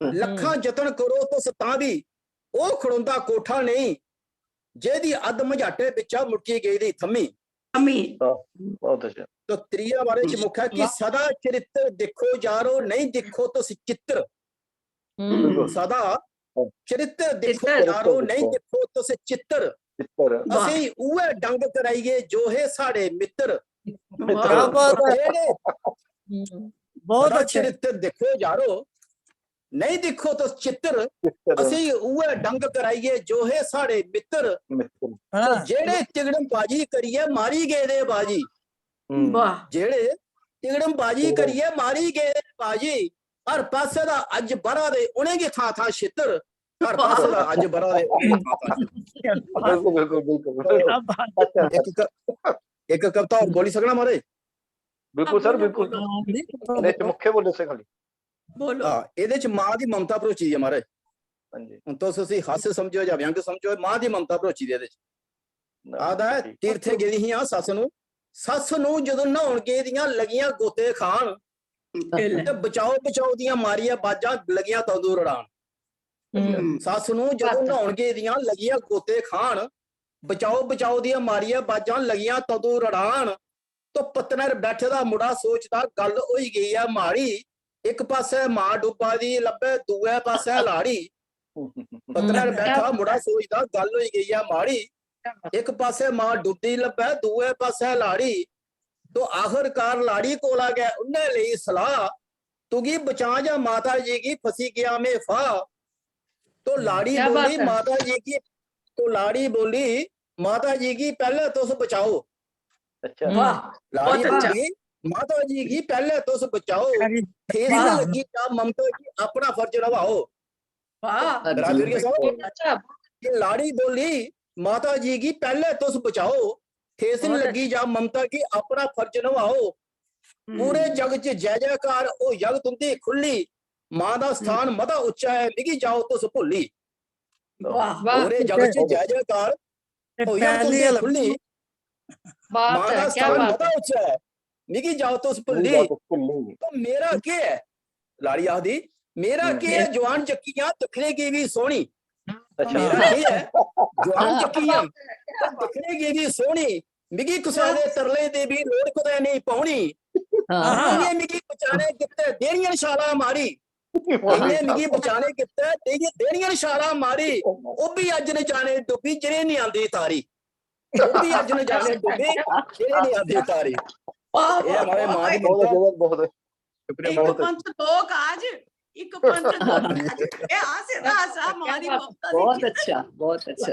लखां जतन करो तुस तां भी, ओह खड़ोंदा कोठा नेईं, जेदी अद्ध मझाटे बिच्चा मुड़की गेदी थम्मी। अम्मी बहुत अच्छा। तो त्रीया बारे च मुखा कि सदा चरित्र दिक्खो यारो, नहीं दिक्खो तुस चित्र। हम्म। सदा चरित्र दिक्खो चित्र। यारो, नहीं दिक्खो तुस चित्र। चित्र। वाह। असें उऐ डंग कराइए जो हे साढ़े मित्र। वाह। क्या बात है। जेह्ड़े हम्म। बहुत सदा अच्छे। चरित्र दिक्खो यारो, नहीं दिक्खो तुस चित्र। चित्र। असें उऐ डंग कराइए जो हे साढ़े मित्र। मित्र। हाँ। जेह्ड़े तिगड़म बाजी करिए मारी गेदे बाजी। हम्म। वाह। जेह्ड़े तिगड़म बाजी करिए मारी गेदे बाजी। हर पासे दा अज्ज बरा दे उ'नेंगी थां थां छित्र। हर पासे दा अज्ज बरा दे उ'नेंगी थां थां छित्र। बिल्कुल बिल्कुल बिल्कुल बिल्कुल। क्या बात है। अच्छा। एक क- एक कविता और बोली सकना मारे। बिल्कुल सर बिल्कुल। हाँ, नहीं, एह्दे च मुख्य बोले से खाली। बोलो। हाँ, एह्दे च माँ दी ममता भरोची दी ऐ मारे। हां जी। हून तुस उसी हास्य समझो जां व्यंग समझो, माँ दी ममता भरोची दी एह्दे च। आखदा ऐ, ठीक। तीर्थे गेदी हियां सस्स नू, सस्स नू जदूं न्हौन गेदियां लगियां गोते खान, बिल। ते बचाओ बचाओ दियां मारियां बाजां लगियां तदूं रड़ान। हम्म। सस्स नू जदूं बात। न्हौन गेदियां लगियां गोते खान, बचाओ बचाओ दियां मारियां बाजां लगियां तदूं रड़ान। तो पत्तनर बैठे दा मुड़ा सोचदा गल्ल होई गई ऐ माड़ी। इक पासै मां डुब्बा दी लब्भै दूए पासै लाड़ी। पत्तनर हम्म। बैठा मुड़ा सोचदा गल्ल होई गई ऐ माड़ी। इक पासै मां डुब्बदी लब्भै दूए पासै लाड़ी। तो आखरकार लाड़ी कोला गै उन्नै लेई सलाह, तुगी बचां जां माता जी गी, फसी गेआ में फाह्। तो लाड़ी क्या बात बोली है। माता जी गी, तो लाड़ी बोली माता जी गी, पैह्ले तुस बचाओ। अच्छा। वाह। लाड़ी बहुत अच्छा। बोली माता जी गी, पैह्ले तुस बचाओ, अरे, ठेस वाह। ना लग्गी जा ममता जी, अपना फर्ज नभाओ। वाह। राजवीर साहब, बहुत अच्छा। ये लाड़ी बोली माता जी गी, पैह्ले तुस बचाओ, ठेस न बहुत लग्गी जा ममता गी, अपना फर्ज नभाओ। पूरे हम्म। जग च जय जयकार होई जाग तुंदी खु'ल्ली, मां दा स्थान मता उच्चा ऐ, मिगी जाओ तुस भुल्ली। वाह। वाह। पूरे जग च जय जयकार ये होई जाग पहली तुंदी गल्ल। खु'ल्ली, बात मां दा है, क्या स्थान बात मता है। उच्चा ऐ, मिगी जाओ तुस भुल्ली। जाओ तुस भुल्ली। तो मेरा केह् ऐ? लाड़ी आखदी, मेरा केह् ऐ? जवान जक्कियां दिक्खने गी बी सोह्नी। अच्छा। मेरा केह् ऐ? जवान जक्कियां दिक्खने गी बी सोह्नी। मिगी कुसै दे तरले दी बी लोड़ कुतै नेईं पौनी। हाँ। इ'नें मिगी बचाने गित्तै देनियां छालां मारी। इ'नें मिगी बचाने गित्तै देइयै देनियां छालां मारी। ओह् बी अज्ज न जाने डुब्बी, जि'नें निं आंदी तारी। ओह् बी अज्ज न जाने डुब्बी, जि'नें निं आंदी तारी। वाह, ये हमारे वाह, माँ की वाह। बहुत बहुत बहुत शुक्रिया, एक बहुत पंच दो काज, एक पंच दो काज। ये हास्य दा हासा, हमारी ममता दी बहुत किरण। अच्छा, बहुत अच्छा।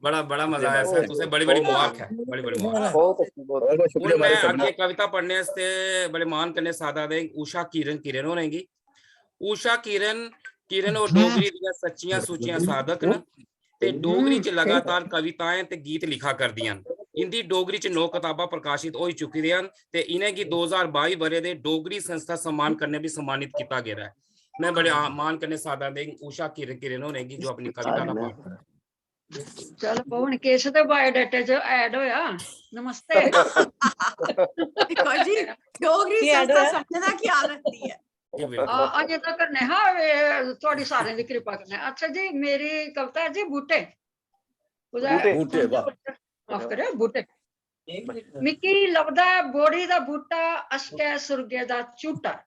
बड़ा बड़ा मजा आया सर, बहुत तुसें बड़ी बड़ी मुबारक है, बड़ी बड़ी मुबारक। बहुत अच्छी, बहुत अच्छी। बहुत बहुत हून शुक्रिया मैं मारे सर। अग्गें कविता पढ़ने आस्तै बड़े मान कन्नै सादा दे उषा किरण, किरण होरें गी। उषा किरण, किरण होर डोगरी दियां सच्चियां सुच्चियां साधक न ते डोगरी च लगातार कविताएं ते गीत लिखा करदियां न। इंदी डोगरी च नौ कताबां प्रकाशित होई चुकी दियां न ते इ'नेंगी दो ज्हार बाई ब'रे दे डोगरी संस्था सम्मान कन्नै बी सम्मानित कीता गेदा ऐ। मैं बड़े आ-, मान कन्नै सादा दे उषा किरण, किरण होरें गी जो अपनी कविता दा पाठ करा। चलो, हून किश ते बायोडाटा च ऐड होया। नमस्ते। दिक्खो जी, डोगरी केह् ऐड संस्था होया? समझे दा ख्याल रखदी ऐ। जी, बिल्कुल। आ, अजें तक नेहा, ए, थुआड़ी सारें दी कृपा कन्नै। अच्छा जी, मेरी कविता जी बूटे। कुतै बूटे। बूटे, वाह। माफ करेओ, बूटे। मिकी लभदा ऐ बोड़ी दा बूटा, अशकै सुरगे दा झूटा।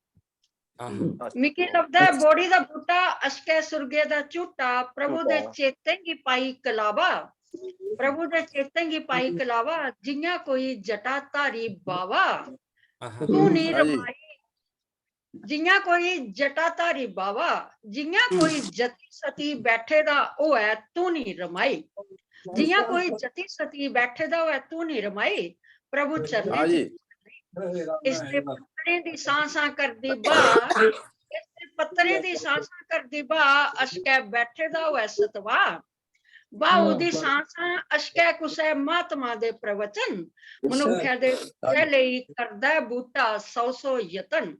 आहो। मिकी लभदा ऐ बोड़ी दा बूटा, अशकै सुरगे दा झूटा, प्रभु दे झूटा। चेतें गी पाई कलावा, प्रभु दे चेतें गी पाई कलावा, जि'यां कोई जटाधारी बावा। आहा। धूनी हाँ जी। रमाई, जियां कोई जटाधारी बावा, जियां कोई जति सती बैठे दा होऐ धूनी रमाई, जियां कोई जति सती बैठे दा होऐ धूनी रमाई, प्रभु चरणें च। इसदे पत्तरें दी सां सां करदी ब्हा, इसदे पत्तरें दी सां सां करदी ब्हा, अशकै बैठे दा होऐ सतवाह। ब्हाऊ दी सां सां अशकै कुसै महात्मा दे प्रवचन, मनुक्खै दे सुखै लेई करदा ऐ बूटा सौ सौ यतन।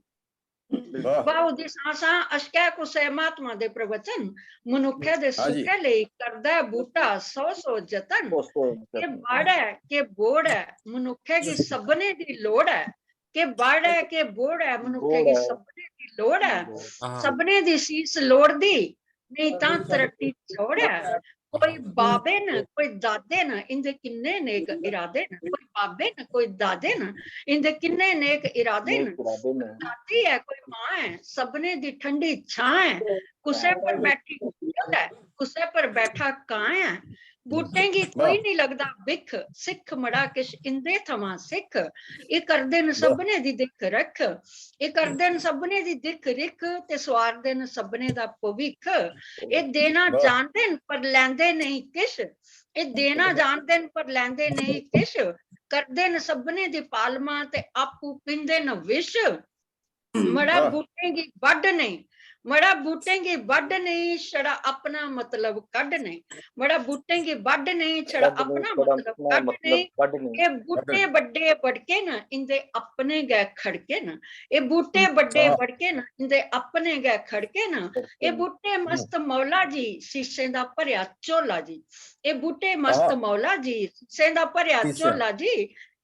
ब्हाऊ दी सां सां अशकै कुसै महात्मा दे प्रवचन, मनुक्खै दे सुखै लेई करदा ऐ बूटा सौ सौ जतन। के बाड़ ऐ, के बोड़ ऐ, मनुक्खै गी सभनें दी लोड़ ऐ। के बाड़ ऐ, के बोड़ ऐ, मनुक्खै गी सभनें दी लोड़ ऐ। सभनें दी सीस लोड़दी, नेईं तां तरट्टी चौड़ ऐ। कोई बाबे न, कोई दादे न, इंदे किन्ने नेक इरादे न। कोई बाबे न, कोई दादे न, इंदे किन्ने नेक इरादे न। कोई दादी ऐ, कोई मां ऐ, सभनें दी ठंडी छां ऐ। कुसै पर बैठी कोयल ऐ, कुसै पर बैठा कां ऐ। बूटें गी कोई निं लगदा बिख, सिक्ख मड़ा किश इंदे थमां सिक्ख। एह् करदे न सभनें दी दिक्ख रक्ख, एह् करदे न सभनें दी दिक्ख रिक्ख ते सोआरदे न सभनें दा भविक्ख। एह् देना जानदे न पर लैंदे नेईं किश, एह् देना जानदे न पर लैंदे नेईं किश। करदे न सभनें दी पालमा ते आपूं पींदे न विष। मड़ा बूटें गी बड्ढ नेईं, मड़ा बूटें गी बड्ढ नेईं, छड़ा अपना मतलब कड्ढ नेईं। मड़ा बूटें गी बड्ढ नेईं, छड़ा अपना मतलब कड्ढ नेईं। एह् बूटे बड्डे बड़के न, इंदे अपने गै खड़के न। एह् बूटे बड्डे बड़के न, इंदे अपने गै खड़के न। एह् बूटे मस्त मौला जी, सीसें दा भरेआ झोला जी। एह् बूटे मस्त मौला जी, सीसें दा भरेआ झोला जी।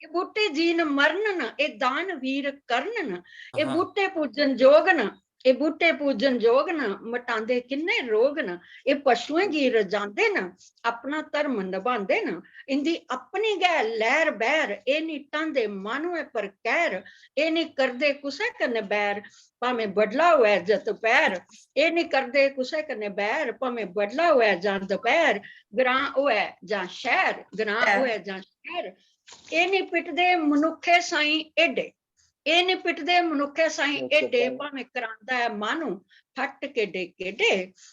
एह् बूटे जीन मरण न, एह् दान वीर कर्ण न। एह् बूटे पूजन जोग न, एह् बूटे पूजन जोग न, मटांदे किन्ने रोग न। एह् पशुएं गी रजांदे न, अपना धर्म नभांदे न। इंदी अपनी गै लैह्र बैह्र, एह् निं ढांदे माह्नुएं पर कैह्र, एह् निं करदे कुसै कन्नै बैर, भामें बडला होऐ जां दपैह्र। एह् निं करदे कुसै कन्नै बैर, भामें बडला होऐ जां दपैह्र, ग्रां होऐ जां शैह्र, ग्रां होऐ जां शैह्र। एह् निं पिटदे मनुक्खै साईं एडे, एह् निं पिटदे मनुक्खै साईं एडे, भामें करांदा ऐ माह्नू फट्ट केडे केडे।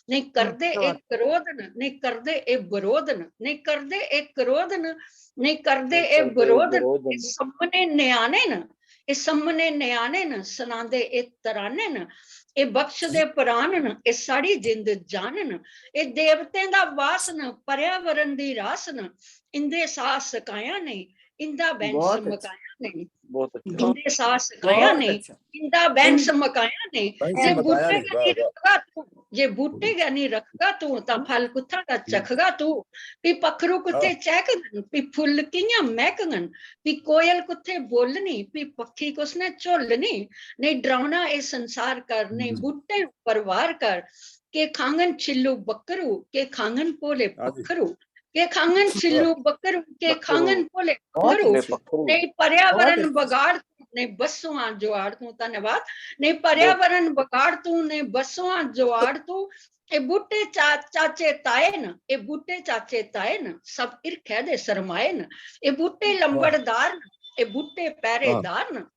नेईं करदे एह् क्रोध न, नेईं करदे एह् बरोध न, नेईं करदे एह् क्रोध न, नेईं करदे एह् बरोध न। एह् सम्मने ञ्याणे न, एह् सम्मने ञ्याणे न, सनांदे एह् तराने न। एह् बख्शदे प्राण न, एह् साढ़ी जिंद जान न। एह् देवतें दा वास न, पर्यावरण दी रास न। इंदे साह सकाया नेईं, इंदा बैंस मकाया नेईं। इंदे साह सकाया नेईं, इंदा बैंस मकाया नेईं। जे बूटे गै निं रखगा तू, जे बूटे गै निं रखगा तू, तां फल कुत्थां दा चखगा तू? भी पक्खरू कुत्थै चैह्कङन, भी फुल्ल कि'यां मैह्कङन? भी कोयल कुत्थै बोलनी, भी पक्खी कुस ने झोलनी? नेईं डरौना एह् संसार कर, नेईं बूटें उप्पर वार कर। के खाङन छिल्लू बक्करू, के खाङन भोले पक्खरू, के खाङन छिल्लू बक्करू, के खाङन भोले पक्खरू। नेईं पर्यावरण बगाड़ तू, नेईं बस्सुआं जुआड़ तू। धन्यवाद। नेईं पर्यावरण बगाड़ तू, नेईं बस्सुआं जुआड़ तू। एह् बूटे चा-, चाचे ताए न, एह् बूटे चाचे ताए न, सब हिरखै दे सरमाए न। एह् बूटे लंबड़दार न, एह् बूटे पैह्रेदार न।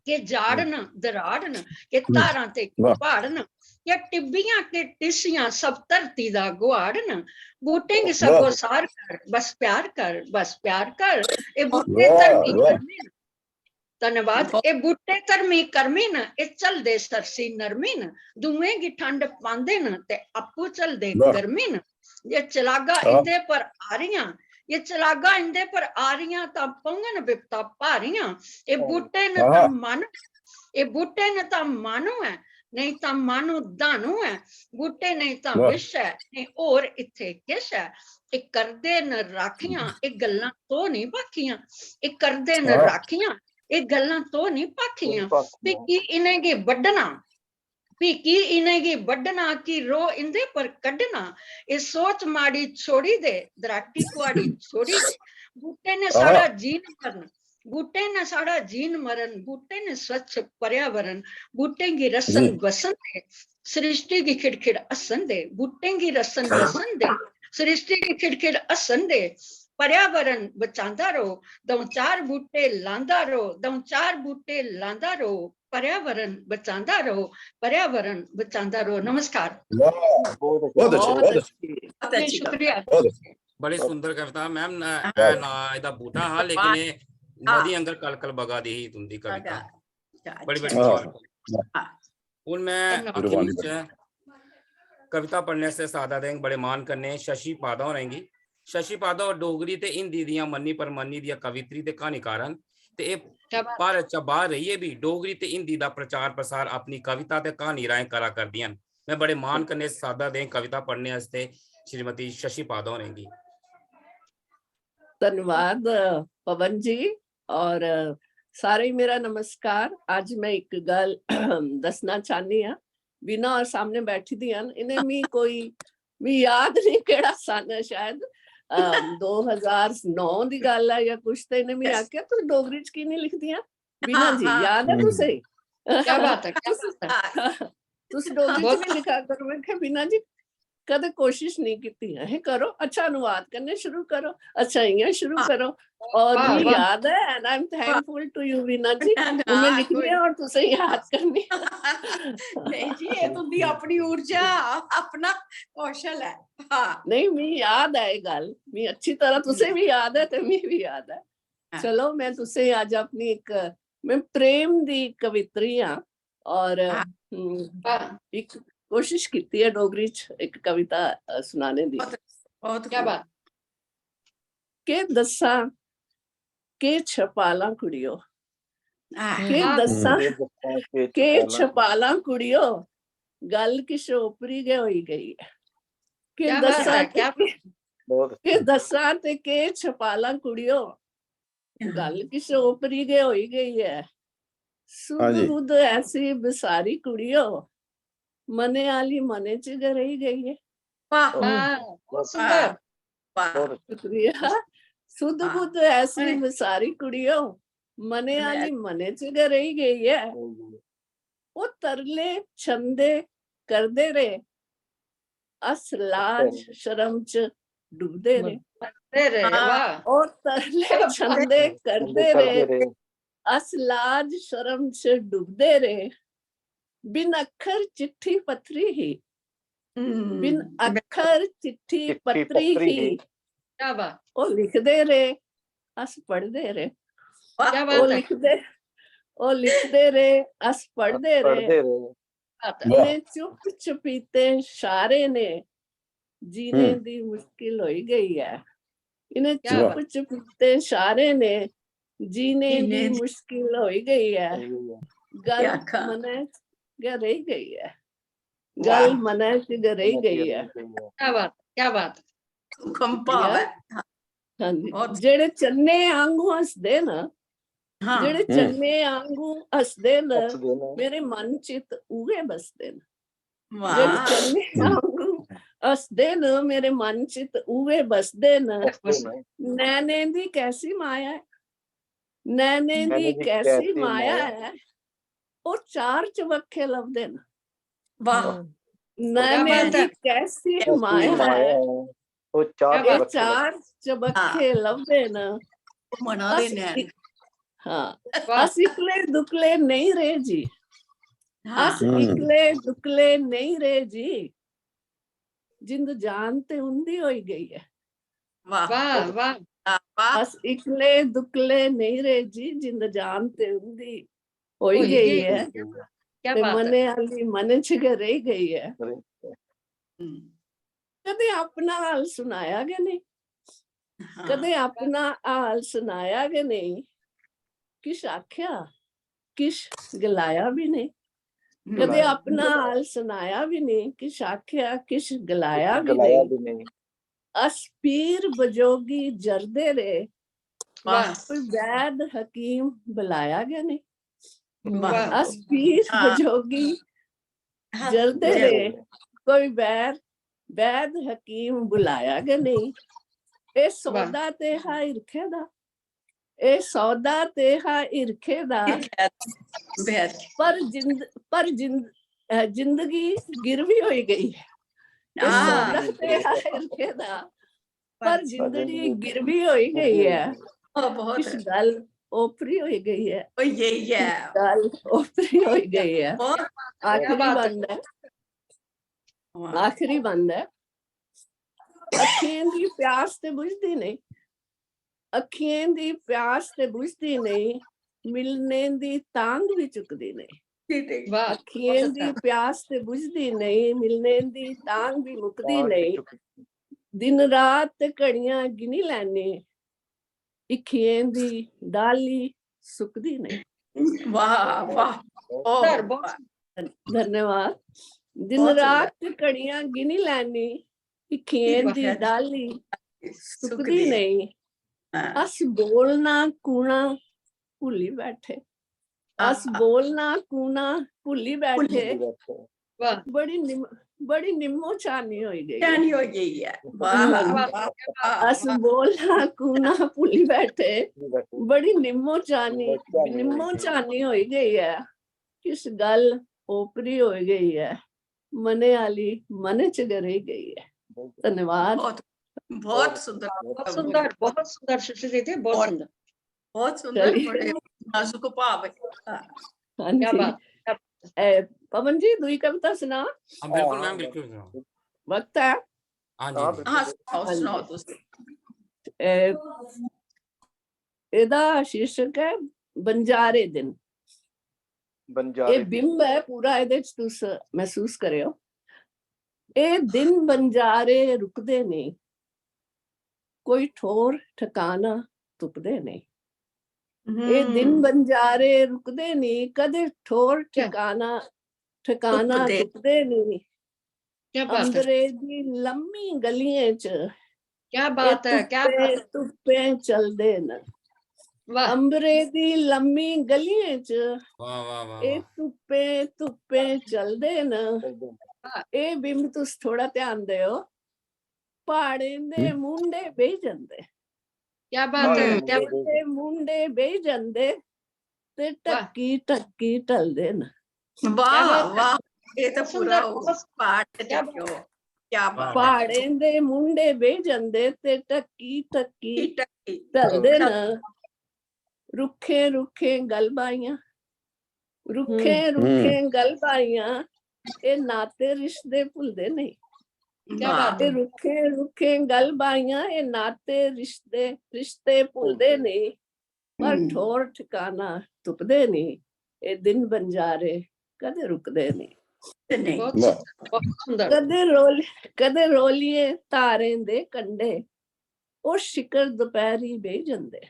के जाड़ न, दराड़ न, के धारां ते के प्हाड़ न, के टिब्बियां, के टिस्सियां, सब धरती दा गुहाड़ न। बूटें गी सगोसार कर, बस प्यार कर, बस प्यार कर। एह् बूटे धर्मी कर्मी न। धन्यवाद। एह् बूटे धर्मी कर्मी न, एह् झलदे सरसी नरमी न। दूएं गी ठंड पांदे न ते आपूं झलदे गर्मी न। जे चलागा इंदे पर आरियां, जे चलागा इंदे पर आरियां, तां पौङन बिपता भारियां। एह् बूटे न तां माह्नू, एह् बूटे न तां माह्नू ऐ, नेईं तां माह्नू धानू ऐ। बूटे नेईं तां विश ऐ, नेईं होर इत्थै किश ऐ। एह् करदे न राखियां, एह् गल्लां तो निं भाखियां। एह् करदे न राखियां, एह् गल्लां तो निं भाखियां। भी की इ'नेंगी बड्ढना? भी की इ'नेंगी बड्ढना, की रोह् इं'दे पर कड्ढना? एह् सोच माड़ी छोड़ी दे, दराटी कुआड़ी छोड़ी दे। बूटे ने साढ़ा जीन मरन, बूटे ने साढ़ा जीन मरन, बूटे ने स्वच्छ पर्यावरण, बूटें गी रसन बसन दे, सृष्टि गी खिड़खिड़ हस्सन दे, बूटें गी रसन बसन दे, सृष्टि गी खिड़खिड़ हस्सन दे। पर्यावरण बचांदा रहो, द'ऊं चार बूटे लांदा रहो, द'ऊं चार बूटे लांदा रहो, पर्यावरण बचांदा रहो, पर्यावरण बचांदा रहो। नमस्कार। वाह, बहुत अच्छी, बहुत अच्छी। बहुत अच्छी शुक्रिया। बहुत अच्छी। बड़ी सुंदर कविता मैम। वाह। ना, ना एदा बूटा हा, लेकिन वाह। ये नदी अंदर कल कल बगा दी ही तुंदी कविता। बड़ी बड़ी हाँ। मुबारक। हाँ। हून मैं धन्यवाद। आखिर च कविता पढ़ने से सादा देंग बड़े मान कन्नै शशि पादा होरें गी। शशि पादा होर डोगरी ते हिंदी दियां मन्नी परमन्नी दियां कवित्री ते कहानीकार न ते एह् क्या बात। भारत च बाहर रहियै बी डोगरी ते हिंदी दा प्रचार प्रसार अपनी कविता ते कहानी राहें करा करदियां न। मैं बड़े मान कन्नै सादा देंग कविता पढ़ने आस्तै श्रीमती शशि पादा होरें गी। धन्यवाद अ, पवन जी और अ, सारे ही मेरा नमस्कार। आज मैं एक गल दसना चाहनी हाँ, बीना और सामने बैठी दी हन, इन्हें मी कोई मी याद नहीं केड़ा सन है, शायद अ, दो हज़ार नौ दी गल है या कुछ, ते इन्हें मी आख्या, "तू डोगरी च की नहीं लिखदियां बीना जी, याद है तुसें?" क्या बात है, क्या बात है। तुस डोगरी च भी लिखा करो। मैं कहा, "बीना जी, कदे कोशिश नहीं कीती है, करो, अच्छा अनुवाद करने शुरू करो, अच्छा इयां शुरू करो।" और वाह, मुझे वाह। याद है, and I am thankful to you बीना जी, मैं लिखनी है और तुसे याद करनी। नहीं जी, ये तुंदी अपनी ऊर्जा, अपना कौशल है। हाँ। नहीं, मी याद है ये गल, मी अच्छी तरह, तुसे भी याद है ते मी भी याद है। हाँ। चलो, मैं तुसे अज अपनी एक, मैं प्रेम दी कवित्री हाँ और हाँ। हम्म, वाह। एक कोशिश कीती है डोगरी च एक कविता अ, सुनाने दी। बहुत क्या खूब। बात। के दस्सां, के छपालां कुड़ियो, हाँ। के वाह। दस्सां, के दस्सां, के के छपालां। छपालां कुड़ियो, गल किश ओपरी गै होई गई है। के क्या बात दस्सां है, ते क्या के, बहुत के दस्सां ते के छपालां कुड़ियो, गल किश ओपरी गै होई गई ऐ। सुध हाँ जी। बुध ऐसी बसारी कुड़ियो, मने आली मने च गै रेही गई ऐ। वाह, वाह, बहुत सुंदर। वाह। बहुत शुक्रिया। सुध हाँ। बुध ऐसी अरे। बसारी कुड़ियो, मने मने आली मने च गै रेही गई ऐ। अच्छा। ओ तरले छंदे करदे रे, अस लाज शर्म च डुबदे रे। करदे रे, हाँ। वाह। ओ तरले छंदे करदे रे, अस लाज शर्म च डुबदे रे। बिन अक्खर चिट्ठी पत्री ही, हम्म। बिन अक्खर चिट्ठी चिट्ठी पत्री पत्री ही। ही। क्या बात। ओ लिखदे रे, अस पढ़दे रे। वाह। क्या ओ बात है। लिखदे, ओ लिखदे रे, अस पढ़दे रे। पढ़दे रे। बात है। वाह। इन्हें चुप चपीते शारे ने जीने हम्म। दी मुश्किल होई गई है। इन्हें क्या चुप बात। चपीते शारे ने जीने जीने दी दी मुश्किल होई गई है। सही है। गल क्या आखा। मने च गै रेही गई है। वाह। गल मने च गै रेही गई है। क्या बात, क्या बात। सूखम भाव है। हाँ। हाँ जी। बहुत। जेड़े चन्ने आंगू हसदे न, हाँ। जेड़े हम्म। चन्ने आंगू हसदे न, हसदे न। मेरे मन चित उए बसदे न। वाह। जेड़े चन्ने आंगू हसदे न, मेरे मन चित उए बसदे न। हसदे न। नैने दी कैसी माया है, नैने नैने दी दी कैसी कैसी माया माया है, ओ चार चबक्खे लभदे न। वाह। नैने बात दी है। कैसी कैसी माया माया है, है। ओ चार क्या बात। ए चबक्खे चार चबक्खे लभदे न। मना दे अस नैन। इक-, हाँ, वाह। अस इकले दुकले नहीं रहे जी। हाँ। अस इकले दुकले नहीं रहे जी। जिंद जान ते उंदी होई गई है। वाह। वाह, वाह। वाह। अस इकले दुकले नहीं रहे जी, जिंद जान ते उंदी होई होई गई गई। है। क्या ते बात है। मने आली मने च गै रेही गई है। हम्म। कदे अपना हाल सुनाया गै नहीं, हाँ। कदे अपना हाल सुनाया गै नहीं। किश आख्या, किश गलाया भी नहीं। कदे हम्म। अपना हाल सुनाया भी नहीं, किश आख्या, किश गलाया भी गलाया नहीं। भी नहीं। अस पीर बजोगी जरदे रे, वाह। कोई वैद हकीम बुलाया गै नहीं। वाह। अस पीर हाँ। बजोगी हाँ। जरदे रे, कोई बैर वैद हकीम बुलाया गै नहीं। ए सौदा ते हा हिरखे दा, ए सौदा ते हा हिरखे दा, बेहद। पर जिंद पर जिंद अ, जिंदगी गिरवी होई गई है। ए हाँ। सौदा ते हा हिरखे दा, पर जिंदड़ी गिरवी होई गई ऐ। बहुत, बहुत। किश गल्ल ओपरी होई गई ऐ। होई गई ऐ। किश गल्ल ओपरी होई गई ऐ। बहुत, क्या आखिरी बात है। बंद ऐ। वाह। आखिरी बंद ऐ। अक्खियें दी प्यास ते बुझदी नेईं, अक्खियें दी प्यास ते बुझदी नेईं, मिलने दी तांग भी चुकदी नेईं। ठीक है। वाह, अक्खियें बहुत दी अच्छा। प्यास ते बुझदी नेईं, मिलने दी तांग भी मुकदी तांग भी नेईं। चुकदी। दिन रात घड़ियां गिनी लैनी, इक्खियें दी डाली सुकदी नेईं। वाह, वाह। सुंदर, बहुत सुंदर। धन्यवाद। दिन बहुत सुंदर। रात घड़ियां गिनी लैनी, इक्खियें दी वाह। डाली सुकदी सुकदी। नेईं। हाँ। अस बोलना कूणा भुल्ली बैठे, अस आहा। बोलना कूणा भुल्ली बैठे। भुल्ली वाह। बड़ी निम बड़ी निम्मो चानी होई गई। चानी होई गई ऐ। वाह, धन्यवाद। वाह, वाह, वाह, अस वाह। बोलना कूणा भुल्ली बैठे, बड़ी निम्मो चानी निम्मो चानी निम्मो चानी होई गई ऐ। किश गल्ल ओपरी होई गई ऐ, मने आली मने च गै रेही गई ऐ। धन्यवाद। बहुत, बहुत सुंदर। बहुत सुंदर, बहुत सुंदर सुश्री जी, बहुत और सुंदर। बहुत सुंदर, चलिए। बड़े नाजुक भाव है। हाँ। हाँ जी। क्या बात, क्या ए, पवन जी, दूई कविता सुना। हाँ, बिल्कुल मैम, बिल्कुल सुनाओ। वक्त है। हाँ जी, हाँ, जी। बिल्कुल। हाँ, सुनाओ, हाँ जी। सुनाओ तुम। ए, एदा शीर्षक है बंजारे दिन। बंजारे ये दिन। बिंब है पूरा, एदे च तुस महसूस करेओ। ए दिन बंजारे रुकदे नेईं, कोई ठौर ठकाना तुपदे नेईं। ए दिन हम्म। बंजारे रुकदे नेईं, कदे ठौर क्या? ठकाना ठकाना तुपदे। तुपदे नेईं। क्या बात है, अंबरे दी लम्मी गलियें च क्या ए बात है, क्या धुप्पे बात है। धुप्पे चलदे न। वाह, अंबरे दी लम्मी गलियें च वाह, वाह, वाह, ए वाह। धुप्पे धुप्पे चलदे न। ए बिंब तुस थोड़ा ध्यान देओ, प्हाड़ें दे मुंढे बेही जंदे, क्या बात है, हम्म। क्या प्हाड़ें दे मुंढे बेही जंदे ते वाह। ढक्की ढक्की ढलदे न। वाह, बात है। वाह, ये तो बहुत पूरा सुंदर, वो बहुत पाठ क्या देखो, क्या वाह, बात वाह। है। प्हाड़ें दे मुंढे बेही जंदे ते ढक्की ढक्की ठीक है। ढलदे न। रुक्खें रुक्खें गल बाइयां, रुक्खें हम्म। रुक्खें गल बाइयां, ए नाते रिश्ते भुलदे नेईं। क्या वाह। बात ए है। रुक्खें रुक्खें गल बाइयां, ए नाते रिश्ते रिश्ते भुलदे नेईं। पर हम्म। ठौर ठकाना तुपदे नेईं। ए दिन बंजारे कदे रुकदे नेईं। नहीं। बहुत वाह। सुंदर, बहुत सुंदर। कदे रोल कदे रोलिये धारें दे कंढे, ओ शिकर दपैह्री बेही जंदे।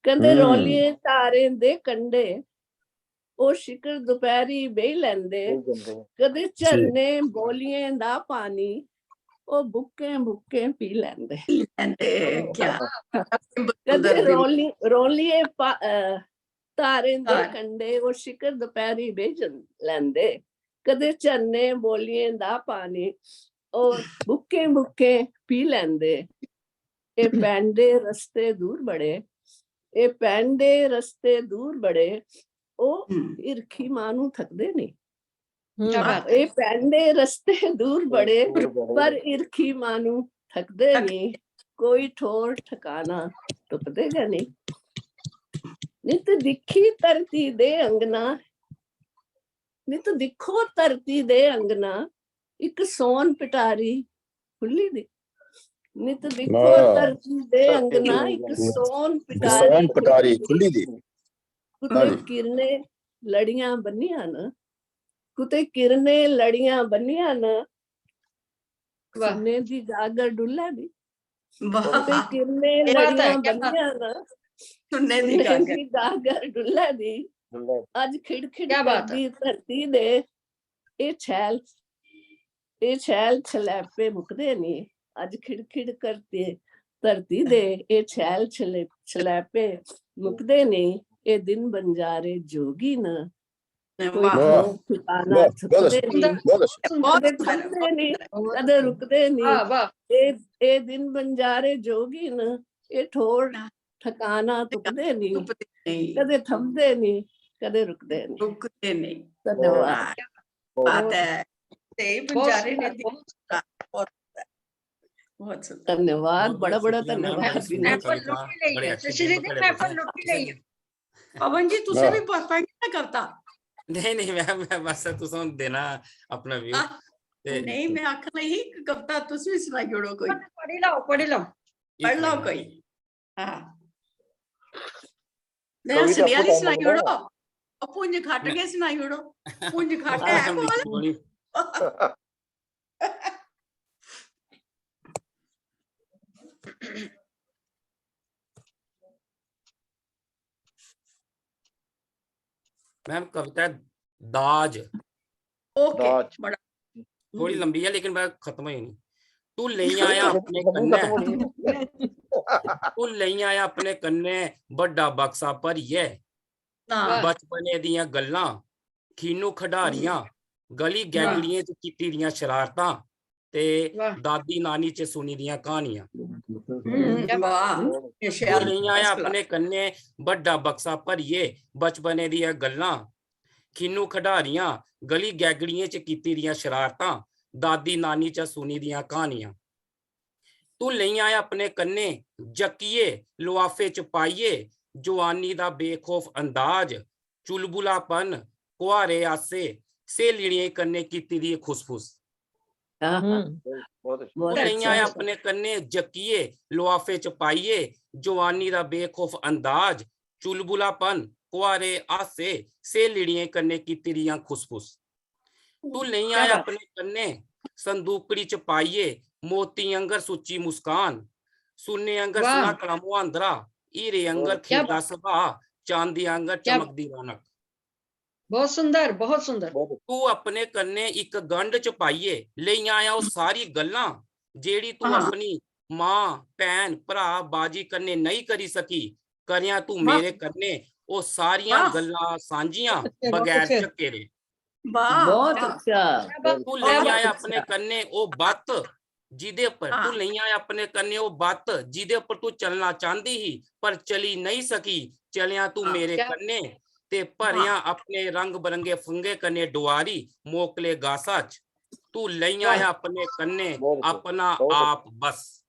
कदे हम्म। रोलिये धारें दे कंढे, ओ शिकर दपैह्री बेही लैंदे। बेही जंदे। कदे झरने बौलियें दा पानी, ओ बुक्कें बुक्कें पी लैंदे। लैंदे, क्या? कदे रोली रोलिये पा- अ, धारें दे धार। कंढे, ओ शिकर दपैह्री बेही जं- लैंदे। कदे झरने बौलियें दा पानी, ओ बुक्कें बुक्कें पी लैंदे। ए पैंडे रस्ते दूर बड़े, ए पैंडे रस्ते दूर बड़े, ओ हम्म। हिरखी माह्नू थकदे नेईं। क्या बात है। ए पैंडे रस्ते दूर बड़े, दूर बड़े। पर हिरखी माह्नू थकदे नेईं, कोई ठौर ठकाना तुपदे गै नेईं। नित दिक्खी धरती दे अंगना, नित दिक्खो धरती दे अंगना, इक सौन पिटारी खु'ल्ली दी। नित दिक्खो वाह। धरती दे धरती अंगना, दे इक अंगना। सौन सौन पिटारी पिटारी खु'ल्ली खु'ल्ली दी। दी। कुतै किरने लड़ियां बन्नियां न, कुतै किरने लड़ियां बन्नियां न। वाह। सुन्ने दी गागर डुल्लै दी, वाह। कुतै किरने क्या बात है, लड़ियां क्या बात है। बन्नियां न। सुन्ने दी सुन्ने गागर। दी गागर डुल्लै दी। डुल्लै। अज्ज खिड़खिड़ क्या बात है। करदी धरती दे, एह् छैल, एह् छैल छलैपे मुकदे नेईं। अज्ज खिड़खिड़ करदी धरती दे, एह् छैल छले- छलैपे मुकदे नेईं। एह् दिन बंजारे जोगी न, कोई वाह। वाह। ठौर ठिकाना वाह, थुकदे बहुत नेईं। अच्छा, बहुत अच्छा। बहुत कदे सुंदर, थमदे बहुत नेईं, सुंदर। कदे रुकदे नेईं। वाह, वाह। एह् एह् दिन बंजारे जोगी न, एह् ठौर ना। ठकाना तुपदे नेईं। तुपदे नेईं। कदे थमदे नेईं, कदे रुकदे नेईं। रुकदे नेईं। धन्यवाद। वाह, क्या बात है। ते बहुत बंजारे ने सुंदर, दी- बहुत सुंदर। बहुत बहुत सुंदर। धन्यवाद, बहुत बड़ा बहुत बड़ा शुक्रिया मैम, धन्यवाद बहुत विनय। सुंदर महफल कविता, लुटी लेई बड़े है, अच्छे सुश्री दिन जी, बड़े महफल बड़े। लुटी लेई है। पवन जी, तुसें भी प- पढ़नी है कविता? नहीं नहीं मैम, मैं बस तुसें देना अपना व्यू। आह, ते नहीं, मैं आखन लगी कि कविता तुस भी सुनाई ओड़ो कोई। पढ़ी लैओ, पढ़ी लैओ। इक पढ़ लैओ मिनट। कोई। हाँ। मैं कविता हंसने आह्ली आपको सुनाई टाइम ओड़ो, लगेगा? ओह् पुंज खट के सुनाई ओड़ो। पुंज खट हाँ, है मैम, कोल। बिल्कुल। मैम, कविता है दाज। ओके, दाज। बड़ा थोड़ी हम्म। लंबी है लेकिन मैं खत्म ही नहीं। तू लेई कोई आया नहीं, अपने खत्म नहीं, कन्ने, खत्म नहीं। तू लेई आया अपने कन्ने बड्डा बक्सा भरियै, हाँ। बचपने दियां गल्लां, खीनू खडारियां, गली गैगड़ियें च कीती दियां शरारतां ते वाह। दादी नानी च सुनी दियां क्हानियां। हम्म, वाह, ये तू शैल, लेई आया first class। अपने कन्ने बड्डा बक्सा भरियै बचपने दियां गल्लां, खीनू खडारियां, गली गैगड़ियें च कीती दियां शरारतां, दादी नानी चा सुनी दियां क्हानियां। तू लेई आया अपने कन्ने जक्कियै लुआफे च पाइयै जुआनी दा बेखौफ अंदाज, चुलबुलापन, कुहारे आसे, स्हेलियें कन्ने कीती दी खुसफुस। हाँ, हाँ, बहुत अच्छा। बहुत तू लेई अच्छा। आया अपने कन्ने जक्कियै लुआफे च पाइयै जुआनी दा बेखौफ अंदाज, चुलबुलापन, कुहारे हासे, स्हेलियें कन्ने कीती दियां खुसफुस। तू लेई क्या आया बात। अपने कन्ने संदूकड़ी च पाइयै मोती आंगर सुच्ची मुस्कान, सुन्ने आंगर वाह। सनाकड़ा मुहांदरा, हीरे आंगर क्या खिलदा सुभाऽ, चांदी आंगर क्या चमकदी रौनक। बहुत सुंदर, बहुत सुंदर। बहुत तू अपने कन्ने इक गंढ च पाइयै लेई आया ओह् सारी गल्लां जेह्ड़ी तू हाँ। अपनी मां, भैन, भ्राऽ, बाजी कन्ने नेईं करी सकी। करेआं तू वाह। मेरे कन्ने ओह् सारियां वाह। गल्लां सांझियां बहुत बगैर अच्छे। झक्के दे। वाह, बहुत वाह। अच्छा। क्या बात। तू क्या लेई बात। आया अपने कन्ने ओह् बत्त जिदे उप्पर तू हाँ। लेई आया अपने कन्ने ओह् बत्त जिदे उप्पर तू चलना चांहदी ही पर चली नेईं सकी। चलेआं तू हाँ। मेरे क्या कन्ने ते भरेआं अपने रंग बरंगे फंगे कन्ने डुआरी मोकले गासा च। तू लेई वाह। आया अपने कन्ने बहुत अच्छा, अपना बहुत अच्छा। आप बस।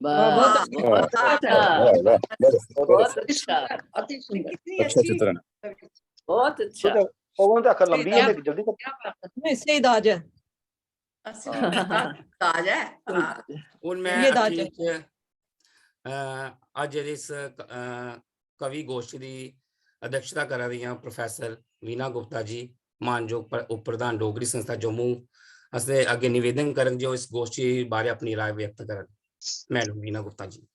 वाह, बहुत बहुत अच्छा। वाह, वाह, बहुत अच्छा। बहुत अच्छा। अति सुंदर। कितनी अच्छा अच्छी चित्रण। कविता। बहुत अच्छा। तो पवन तो आखर लंबी क्या है, जल्दी कर। क्या बात है। नहीं, सही दाज है। असली दाज है। हाँ। हून ये मैं दाज अखीर है। च अ, अज्ज इस क- अ, कवि गोष्ठी दी अध्यक्षता करा दियां प्रोफेसर वीणा गुप्ता जी, मानजोग प्र- उप प्रधान डोगरी संस्था जम्मू, असें अग्गें निवेदन करग जे ओह् इस गोष्ठी बारे अपनी राय व्यक्त करन। मैडम वीणा गुप्ता जी।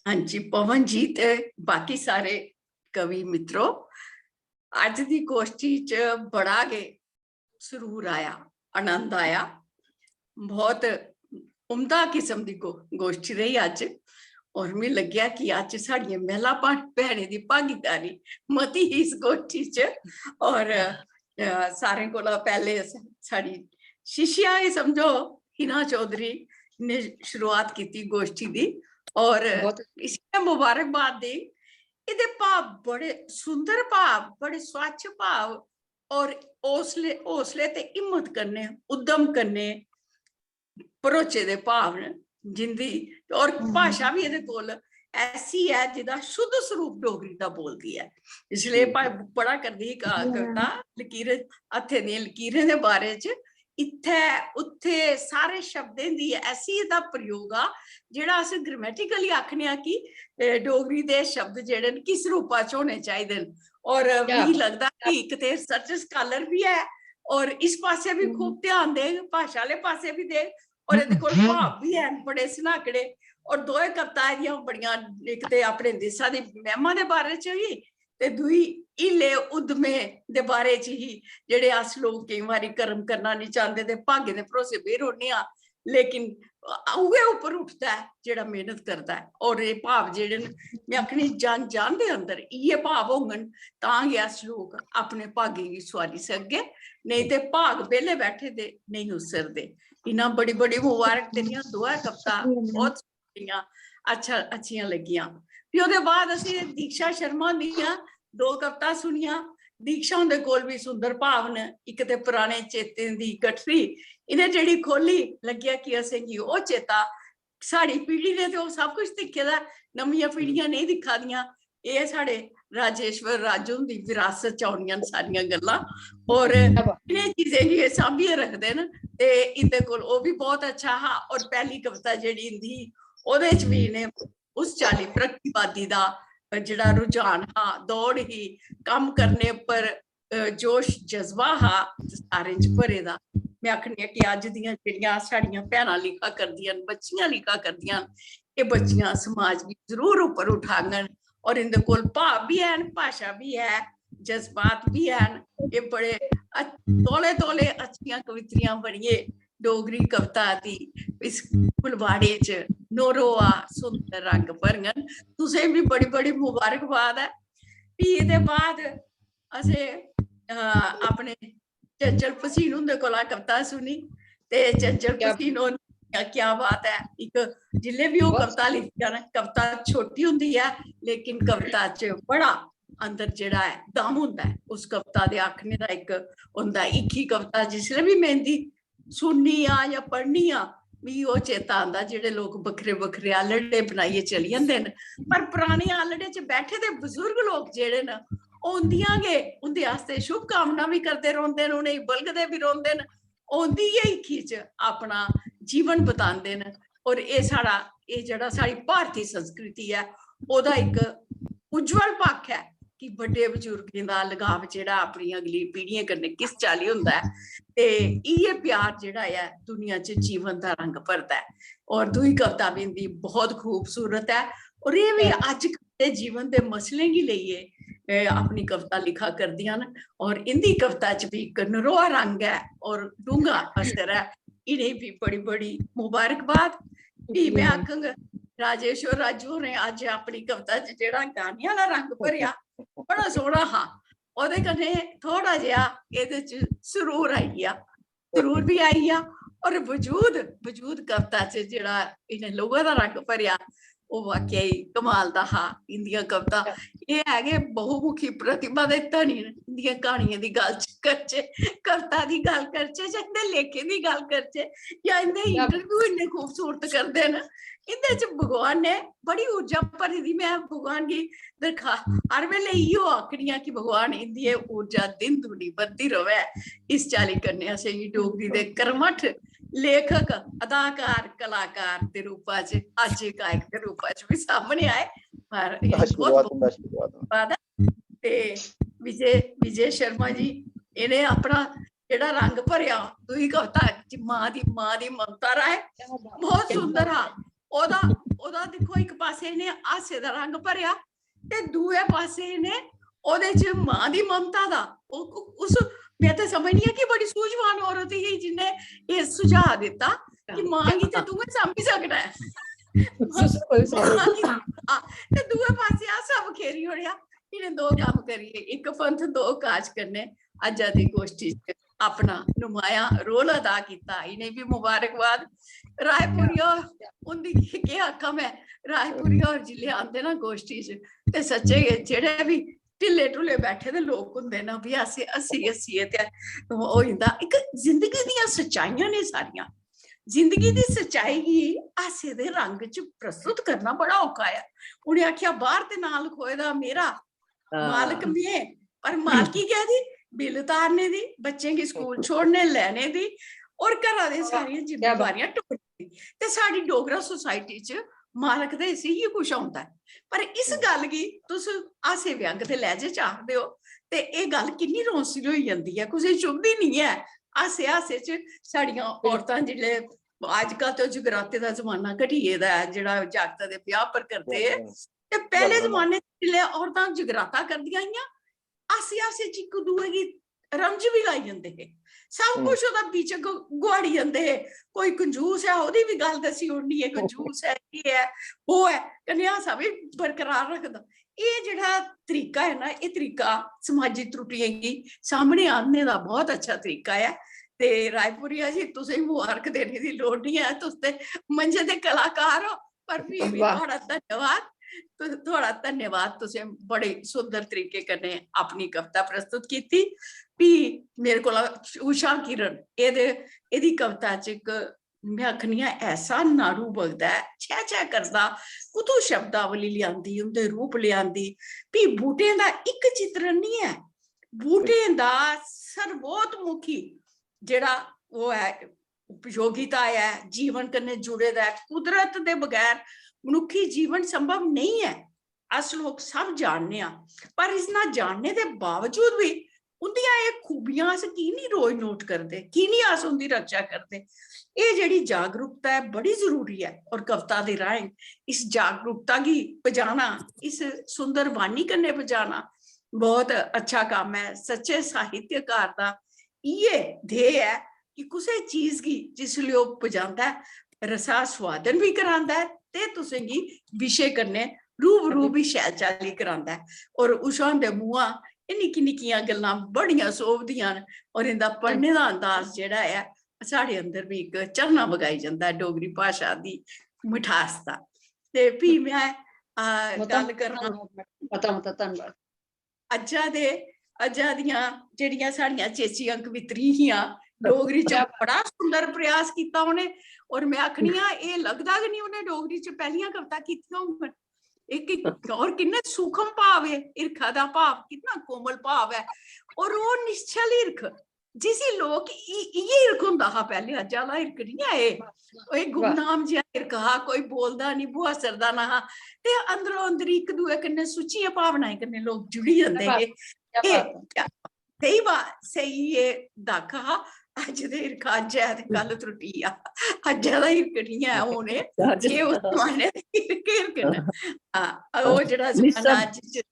हाँ जी, पवन जी ते बाकी सारे कवि मित्रो, अज्ज दी गोष्ठी च बड़ा गै सुरूर आया, आनंद आया। बहुत उम्दा किस्म दी गो-, गोष्ठी रेही अज्ज। और मिगी लग्गेआ कि अज्ज साढ़ियें महिला भा-, भैनें दी भागीदारी मती ही इस गोष्ठी च। और, अ, सारें कोला पैह्ले अस-, साढ़ी शिष्या ही समझो, हिना चौधरी ने शुरुआत कीती गोष्ठी दी। और बहुत इसी मैं मुबारकबाद देई। एह्दे भाव बड़े सुंदर भाव, बड़े स्वच्छ भाव और हौसले, हौसले ते हिम्मत कन्नै, उद्यम कन्नै भरोचे दे भाव न जिंदी, और हम्म। भाशा बी एह्दे कोल ऐसी ऐ जेह्दा शुद्ध स्वरूप डोगरी दा बोलदी ऐ। इसलिए हम्म। भाई पढ़ा करदी ही का-, हम्म। कविता, लकीर, हत्थें दियें लकीरें दे बारे च, इत्थै उत्थै सारे शब्दें दी ऐसी एह्दा प्रयोग आ जेह्ड़ा अस ग्रामेटिकली आखने आं कि, ए, डोगरी दे शब्द जेह्ड़े न किस रूपा च होने चाहिदे न। और क्या मिगी बात। लगदा कि इक ते रिसर्च स्कालर बी ऐ और इस पासै बी खूब हम्म। ध्यान देग, भाशा आह्ले पासै बी देग, और एह्दे कोल भाव बी हैन बड़े सनाह्कड़े। और दोए कविता एह्दियां बड़ियां, इक ते अपने देसा दी मैह्मा दे बारे च ही ते दूई हीले उद्यमें दे बारे च ही, जेह्ड़े अस लोक केईं बारी कर्म करना निं चांह्दे ते भागें दे भरोसे बेही रौह्ने आं। लेकिन उ'ऐ उप्पर उठदा ऐ जेह्ड़ा मेह्नत करदा ऐ। और एह् भाव जेह्ड़े न, में आखनी, जन जन दे अंदर इ'यै भाव होङन तां गै अस लोक अपने भागें गी सुआरी सकगे, नेईं ते भाग बेह्ले बैठे दे नेईं उस्सरदे। इन्ना बड़ी बड़ी मुबारक, तेरियां दोऐ कविता बहुत इ'यां अच्छा, अच्छियां लग्गियां। फ्ही ओह्दे बाद असें दीक्षा शर्मा हुंदियां दो कवितां सुनियां। दीक्षा हुंदे कोल बी सुंदर भाव न, इक ते पराने चेतें दी गठरी इ'नें जेह्ड़ी खोह्ली, लग्गेआ कि असेंगी ओह् चेता साढ़ी पीढ़ी ने ते ओह् सब कुछ दिक्खे दा ऐ, नमियां पीढ़ियां नेईं दिक्खा दियां। एह् साढ़े राजेश्वर राजू हुंदी विरासत च औनियां न सारियां गल्लां। और इ'नें चीजें गी एह् सांभियै रखदे न ते इं'दे कोल ओह् बी बहुत अच्छा हा। और पैह्ली कविता जेह्ड़ी इं'दी ही, ओह्दे च बी इ'नें उस चाल्ली प्रगतिवादी दा जेह्ड़ा रुझान हा, दौड़ ही, कम्म करने पर अ, जोश जज्बा हा सारें च भरे दा। में आखनी आं कि अज्ज दियां जेह्ड़ियां साढ़ियां भैनां लिखा करदियां न, बच्चियां लिखा करदियां न, एह् बच्चियां समाज गी जरूर उप्पर उठाङन। और इं'दे कोल भाव बी हैन, भाशा बी ऐ, जज्बात बी हैन। एह् बड़े अ-, तौले तौले अच्छियां कवित्रियां बनियै डोगरी कविता दी इस फुलवाड़े च नोरोआ सुंदर रंग भरङन। तुसें बी बड़ी बड़ी मुबारकबाद ऐ। फ्ही एह्दे बाद असें, अ, अपने चंचल भसीन हुंदे कोला कविता सुनी ते चंचल क्या भसीन होर, क्या बात ऐ। इक जिल्लै बी ओह् बहुत कविता लिखदियां न, कविता छोटी होंदी ऐ लेकिन कविता च बड़ा अंदर जेह्ड़ा ऐ दम होंदा ऐ। उस कविता दे आखने दा इक होंदा ऐ, इक ही कविता जिसलै बी में इं'दी सुननी आं जां पढ़नी आं, मिगी ओह् चेता आंदा जेह्ड़े लोक बक्खरे बक्खरे आलड़े बनाइयै चली जंदे न, पर पराने आलड़े च बैठे दे बजुर्ग लोक जेह्ड़े न, ओह् उं'दियां गै, उं'दे आस्तै शुभकामना बी करदे रौंह्दे न, उ'नेंगी बलगदे बी रौंह्दे न। ओह् उं'दी गै हीखी च अपना जीवन बतांदे न। और एह् साढ़ा, एह् जेह्ड़ा साढ़ी भारती संस्कृति ऐ, ओह्दा इक उज्जवल पक्ख ऐ कि बड्डे बजुर्गें दा लगाव जेह्ड़ा अपनी अगली पीढ़ियें कन्नै किस चाल्ली होंदा ऐ, ते इ'यै प्यार जेह्ड़ा ऐ दुनिया च जीवन दा रंग भरदा ऐ। और दूई कविता बी इं'दी बहुत खूबसूरत ऐ, और एह् बी अज्ज दे जीवन दे मसलें गी लेइयै, अ, अपनी कविता लिखा करदियां न। और इं'दी कविता च बी इक नरोआ रंग ऐ और डूंह्गा असर ऐ। इ'नेंगी बी बड़ी बड़ी मुबारकबाद। फ्ही में आखङ, राजेश्वर राजू होरें अज्ज अपनी कविता च जेह्ड़ा गाने आह्ला रंग भरेआ, बड़ा सोह्ना हा। ओह्दे कन्नै थोह्ड़ा जेहा एह्दे च सरूर आई गेआ, सरूर बी आई गेआ। और वजूद, वजूद कविता च जेह्ड़ा इ'नें लोहे दा रंग भरेआ, ओह् वाकई कमाल दा हा। इं'दियां कविता, एह् है गै बहुमुखी प्रतिभा दे धनी न। इं'दियां क्हानियें दी गल्ल च करचै, कविता दी गल्ल करचै, जां इं'दे लेखें दी गल्ल करचै, जां इं'दे क्या interview इन्ने खूबसूरत करदे न। इं'दे च भगवान ने बड़ी ऊर्जा भरी दी। में भगवान गी दरखा-, हर बेल्लै इ'यो आखनी आं कि भगवान इं'दी एह् ऊर्जा दिन दूनी बधदी र'वै। इस चाल्ली कन्नै असेंगी डोगरी दे कर्मठ लेखक, अदाकार, कलाकार दे रूपा च, अज्ज गायक दे रूपा च बी सामने आए। पर इ'नें बहुत आशीर्वाद बहुत तुं'दा, आशीर्वाद तुं'दा। आशीर्वाद ऐ। ते विजय, विजय शर्मा जी, इ'नें अपना जेह्ड़ा रंग भरेआ दूई कविता च, मां दी, मां दी ममता राय, बहुत सुंदर हा। ओह्दा, ओह्दा दिक्खो, इक पास्सै इ'नें हास्से दा रंग भरेआ ते दूए पास्सै इ'नें ओह्दे च मां दी ममता दा, ओह्, उस, में ते समझनी आं कि बड़ी सूझवान औरत ही जिन्ने एह् सुझाऽ दित्ता कि मां गी ते तूं गै सांभी सकना ऐ। मां गी, आ, ते दूए पास्सै हास्सा बखेरी ओड़ेआ। इ'नें दो कम्म करियै, इक पंथ दो काज कन्नै अज्जा दी गोश्ठी च अपना नुमाया रोल अदा कीता। इ'नें बी मुबारकबाद। रायपुरिया होर, उं'दी केह् आखां में, रायपुरिया होर जिसलै आंदे ना गोश्ठी च, ते सच्चे गै जेह्ड़े बी ढिल्ले ढुल्ले बैठे दे लोक होंदे ना, फ्ही अस हस्सी हस्सियै ते ओह् होई जंदा। इक जिंदगी दियां सच्चाइयां ने सारियां। जिंदगी दी सच्चाई गी हास्से दे रंग च प्रस्तुत करना बड़ा औखा ऐ। उ'नें आखेआ, "बाह्र ते नांऽ लखोए दा मेरा, हां। मालक में, पर मालकी कैह्दी? बिल तारने दी, बच्चें गी स्कूल छोड़ने लैने दी, और घरा दी सारियां जिम्मेवारियां टुक्कने दी। ते साढ़ी डोगरा सोसाइटी च मालक ते इसी ही कुछ औंदा ऐ।" पर इस हम्म। गल्ल गी तुस हास्से व्यंग दे लैह्जे च आखदे ओ, ते एह् गल्ल किन्नी रौंसी होई जंदी ऐ, कुसै गी चुभदी निं ऐ। हास्से हास्से च साढ़ियां औरतां जिसलै, अजकल ते जगराते दा जमाना घटी गेदा ऐ, जेह्ड़ा जागतै दे ब्याह् पर करदे, ते पैह्ले जमाने च जिसलै औरतां जगराता करदियां हियां, हास्से हास्से च इक दूए गी रमज बी लाई जंदे हे। सब हम्म। कुछ ओह्दा बीचक गुआड़ी जंदे हे। कोई कंजूस ऐ, ओह्दी बी गल्ल दस्सी ओड़नी ऐ, कंजूस ऐ, एह् ऐ, ओह् ऐ, कन्नै हास्सा बी बरकरार रखदा। एह् जेह्ड़ा तरीका ऐ ना, एह् तरीका समाजी त्रुटियें गी सामने आह्नने दा बहुत अच्छा तरीका ऐ। ते रायपुरिया जी, तुसेंगी मुबारक देने दी लोड़ निं ऐ, तुस ते मंजे दे कलाकार ओ, पर फ्ही बी वाह। थुआढ़ा धन्यवाद। तु-, थुआढ़ा धन्यवाद, तुसें बड़े सुंदर तरीके कन्नै अपनी कविता प्रस्तुत कीती। फ्ही मेरे कोला उषा किरण, एह्दे, एह्दी कविता च इक में आखनी आं, ऐसा नाड़ू बगदा ऐ, छै छै करदा, कुत्थूं शब्दावली लेआंदी, उं'दे रूप लेआंदी। फ्ही बूटें दा इक चित्रण निं ऐ, बूटें दा सर्वोतमुखी जेह्ड़ा ओह् ऐ, उपयोगिता ऐ, जीवन कन्नै जुड़े दा ऐ। कुदरत दे बगैर मनुक्खी जीवन संभव नेईं ऐ, अस लोक सब जानने आं। पर इतना जानने दे बावजूद बी उं'दियां एह् खूबियां अस की निं रोज नोट करदे, की निं अस उं'दी रक्षा करदे? एह् जेह्ड़ी जागरूकता ऐ, बड़ी जरूरी ऐ। और कविता दे राहें इस जागरूकता गी पजाना, इस सुंदर वाणी कन्नै पजाना बहुत अच्छा कम्म ऐ। सच्चे साहित्यकार दा इ'यै ध्येय ऐ कि कुसै चीज गी जिसलै ओह् पजांदा ऐ, रसास्वादन बी करांदा ऐ ते तुसेंगी विशे कन्नै रूबरू बी शैल चाल्ली करांदा ऐ। और उषा हुंदे मुंहा एह् निक्की निक्कियां गल्लां बड़ियां सोभदियां न, और इं'दा पढ़ने दा अंदाज जेह्ड़ा ऐ, साढ़े अंदर बी इक झरना बगाई जंदा ऐ डोगरी भाशा दी मिठास दा। ते फ्ही में, आ, मता गल्ल करना धन्नवाद, मता मता धन्नवाद। अज्जा दे, अज्जा दियां जेह्ड़ियां साढ़ियां चेचियां कवित्री हियां, डोगरी च क्या बात। बड़ा सुंदर प्रयास कीता उ'नें। और में आखनी आं, एह् लगदा गै निं उ'नें डोगरी च पैह्लियां कविता कीतियां होङन। इक, इक, और किन्ने सूखम भाव ऐ, हिरखा दा भाव कितना कोमल भाव ऐ। और ओह् निश्चल हिरख, जिसी लोक इ-, इ'यै हिरख होंदा हा पैह्लें, अज्ज आह्ला हिरख निं ऐ एह्। कोई वाह। गुमनाम जिहा हिरख हा, कोई बोलदा निं, बुहासरदा ना हा। ते अंदरो अंदरी इक दूए कन्नै सुच्चियें भावनाएं कन्नै लोक जुड़ी जंदे क्या हे। क्या एह् बात है। क्या, स्हेई बात, स्हेई एह् दक्ख हा। अज्ज दे हिरख अज्ज ऐ ते कल त्रुट्टी गेआ। अज्जै दा हिरख निं ऐ हून एह्। एह् उस जमाने दे हिरख, हिरख न। हां, ओह् जेह्ड़ा जमाना अज्ज च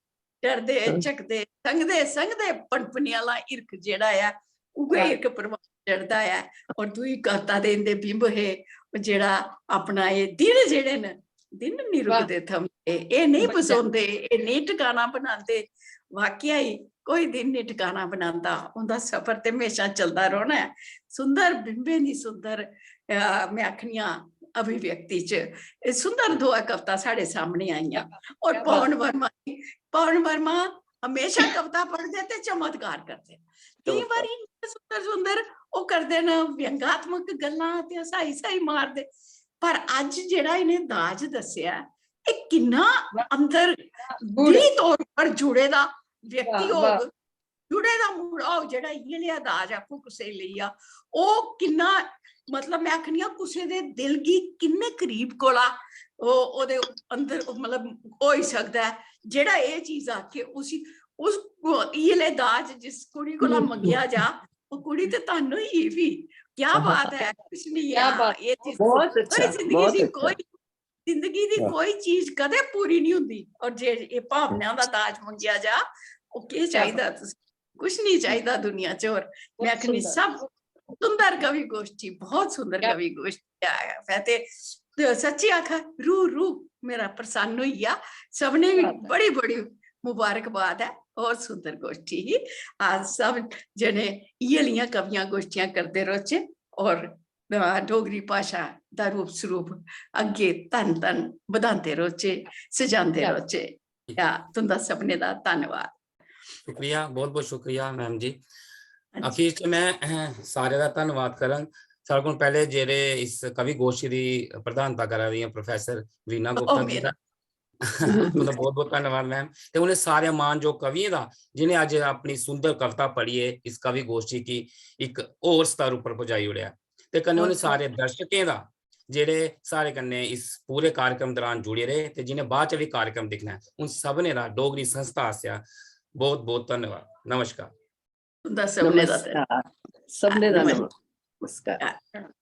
डरदे, झकदे, संगदे, संगदे पनपने आह्ला हिरख जेह्ड़ा ऐ, उ'ऐ हिरख परवान चढ़दा ऐ। और दूई कविता दे इं'दे बिंब हे, ओह् जेह्ड़ा अपना एह् दिन जेह्ड़े न, दिन निं रुकदे थमदे, एह् नेईं बसोंदे, एह् नेईं ठिकाना बनांदे। वाकई कोई दिन निं ठिकाना बनांदा, उं'दा सफर ते म्हेशां चलदा रौह्ना ऐ। सुंदर बिंबें दी सुंदर, अ, में आखनी आं, अभिव्यक्ति च एह् सुंदर दोऐ कविता साढ़े सामने आइयां। और क्या बात। पवन वर्मा, पवन वर्मा हमेशा कविता पढ़दे ते चमत्कार करदे। केईं चमत्कार। बारी इन्ने सुंदर सुंदर ओह् करदे न, व्यंगात्मक गल्लां ते हसाई हसाई मारदे। पर अज्ज जेह्ड़ा इ'नें दाज दस्सेआ, एह् किन्ना अंदर गूढ़। दिली तौर पर जुड़े दा व्यक्ति वाह, वाह। होग, जुड़े दा मुड़ा होग जेह्ड़ा इ'यै नेहा दाज आपूं कुसै गी लेई जा, ओह् किन्ना, मतलब, में आखनी आं, कुसै दे दिल गी किन्ने करीब कोला ओह्, ओह्दे अंदर, मतलब, होई सकदा ऐ। जेह्ड़ा एह् चीज आखे, उसी, उस, इ'यै ले दाज जिस कुड़ी कोला हम्म। मंगेआ जा, ओह् कुड़ी ते धन्न होई गेई फ्ही। क्या हाँ, बात हाँ। है, कुछ नहीं क्या है, बात। ये चीज बहुत कोई अच्छा, जिंदगी बहुत दी अच्छा। कोई, जिंदगी दी वाह। कोई चीज कदे पूरी नहीं होंदी। और जे ये भावना दा दाज मंगेआ जा, ओह् केह् क्या चाहिदा तुसें? कुछ नहीं चाहिदा दुनिया च। और मैं बहुत आखनी सुंदर। सब सुंदर कवि गोष्ठी, बहुत सुंदर क्या कवि गोष्ठी आया। मैं ते, ते सच्ची आखा, रू रू मेरा प्रसन्न होई गया। सबने भी बात है। बड़ी बड़ी मुबारकबाद है। और सुंदर गोष्ठी ही। अस सब जने इयै लियां कवियां गोष्ठियां करदे रौह्चे और, अ, डोगरी भाशा दा रूप स्वरूप अग्गे धन धन बधांदे रौह्चे, सजांदे क्या रौह्चे। या तुंदा सभनें दा धन्नवाद। शुक्रिया, बहुत बहुत शुक्रिया मैम जी। हां जी। आखिर च मैं, अह, सारे दा धन्नवाद करंग। सारे कोल पैह्ले जेह्ड़े इस कवि गोष्ठी दी प्रधानता करा दियां प्रोफेसर वीना गुप्ता ओह् जी मेरा। दा, तुंदा बहुत बहुत धन्नवाद मैम। ते उ'नें सारे मानजोग कवियें दा जि'नें अज्ज अपनी सुंदर कविता पढ़ियै इस कवि गोष्ठी गी इक होर स्तर उप्पर पजाई ओड़ेआ। ते कन्नै उ'नें बहुत सारे दर्शकें दा जेह्ड़े साढ़े कन्नै इस पूरे कार्यक्रम दौरान जुड़े रेह् ते जि'नें बाद च बी कार्यक्रम दिक्खना ऐ, उन सभनें दा डोगरी संस्था आसेआ बहुत बहुत धन्नवाद। नमस्कार। तुंदा सभनें दा नमस्कार, सभनें दा नमस्कार। नमस्कार।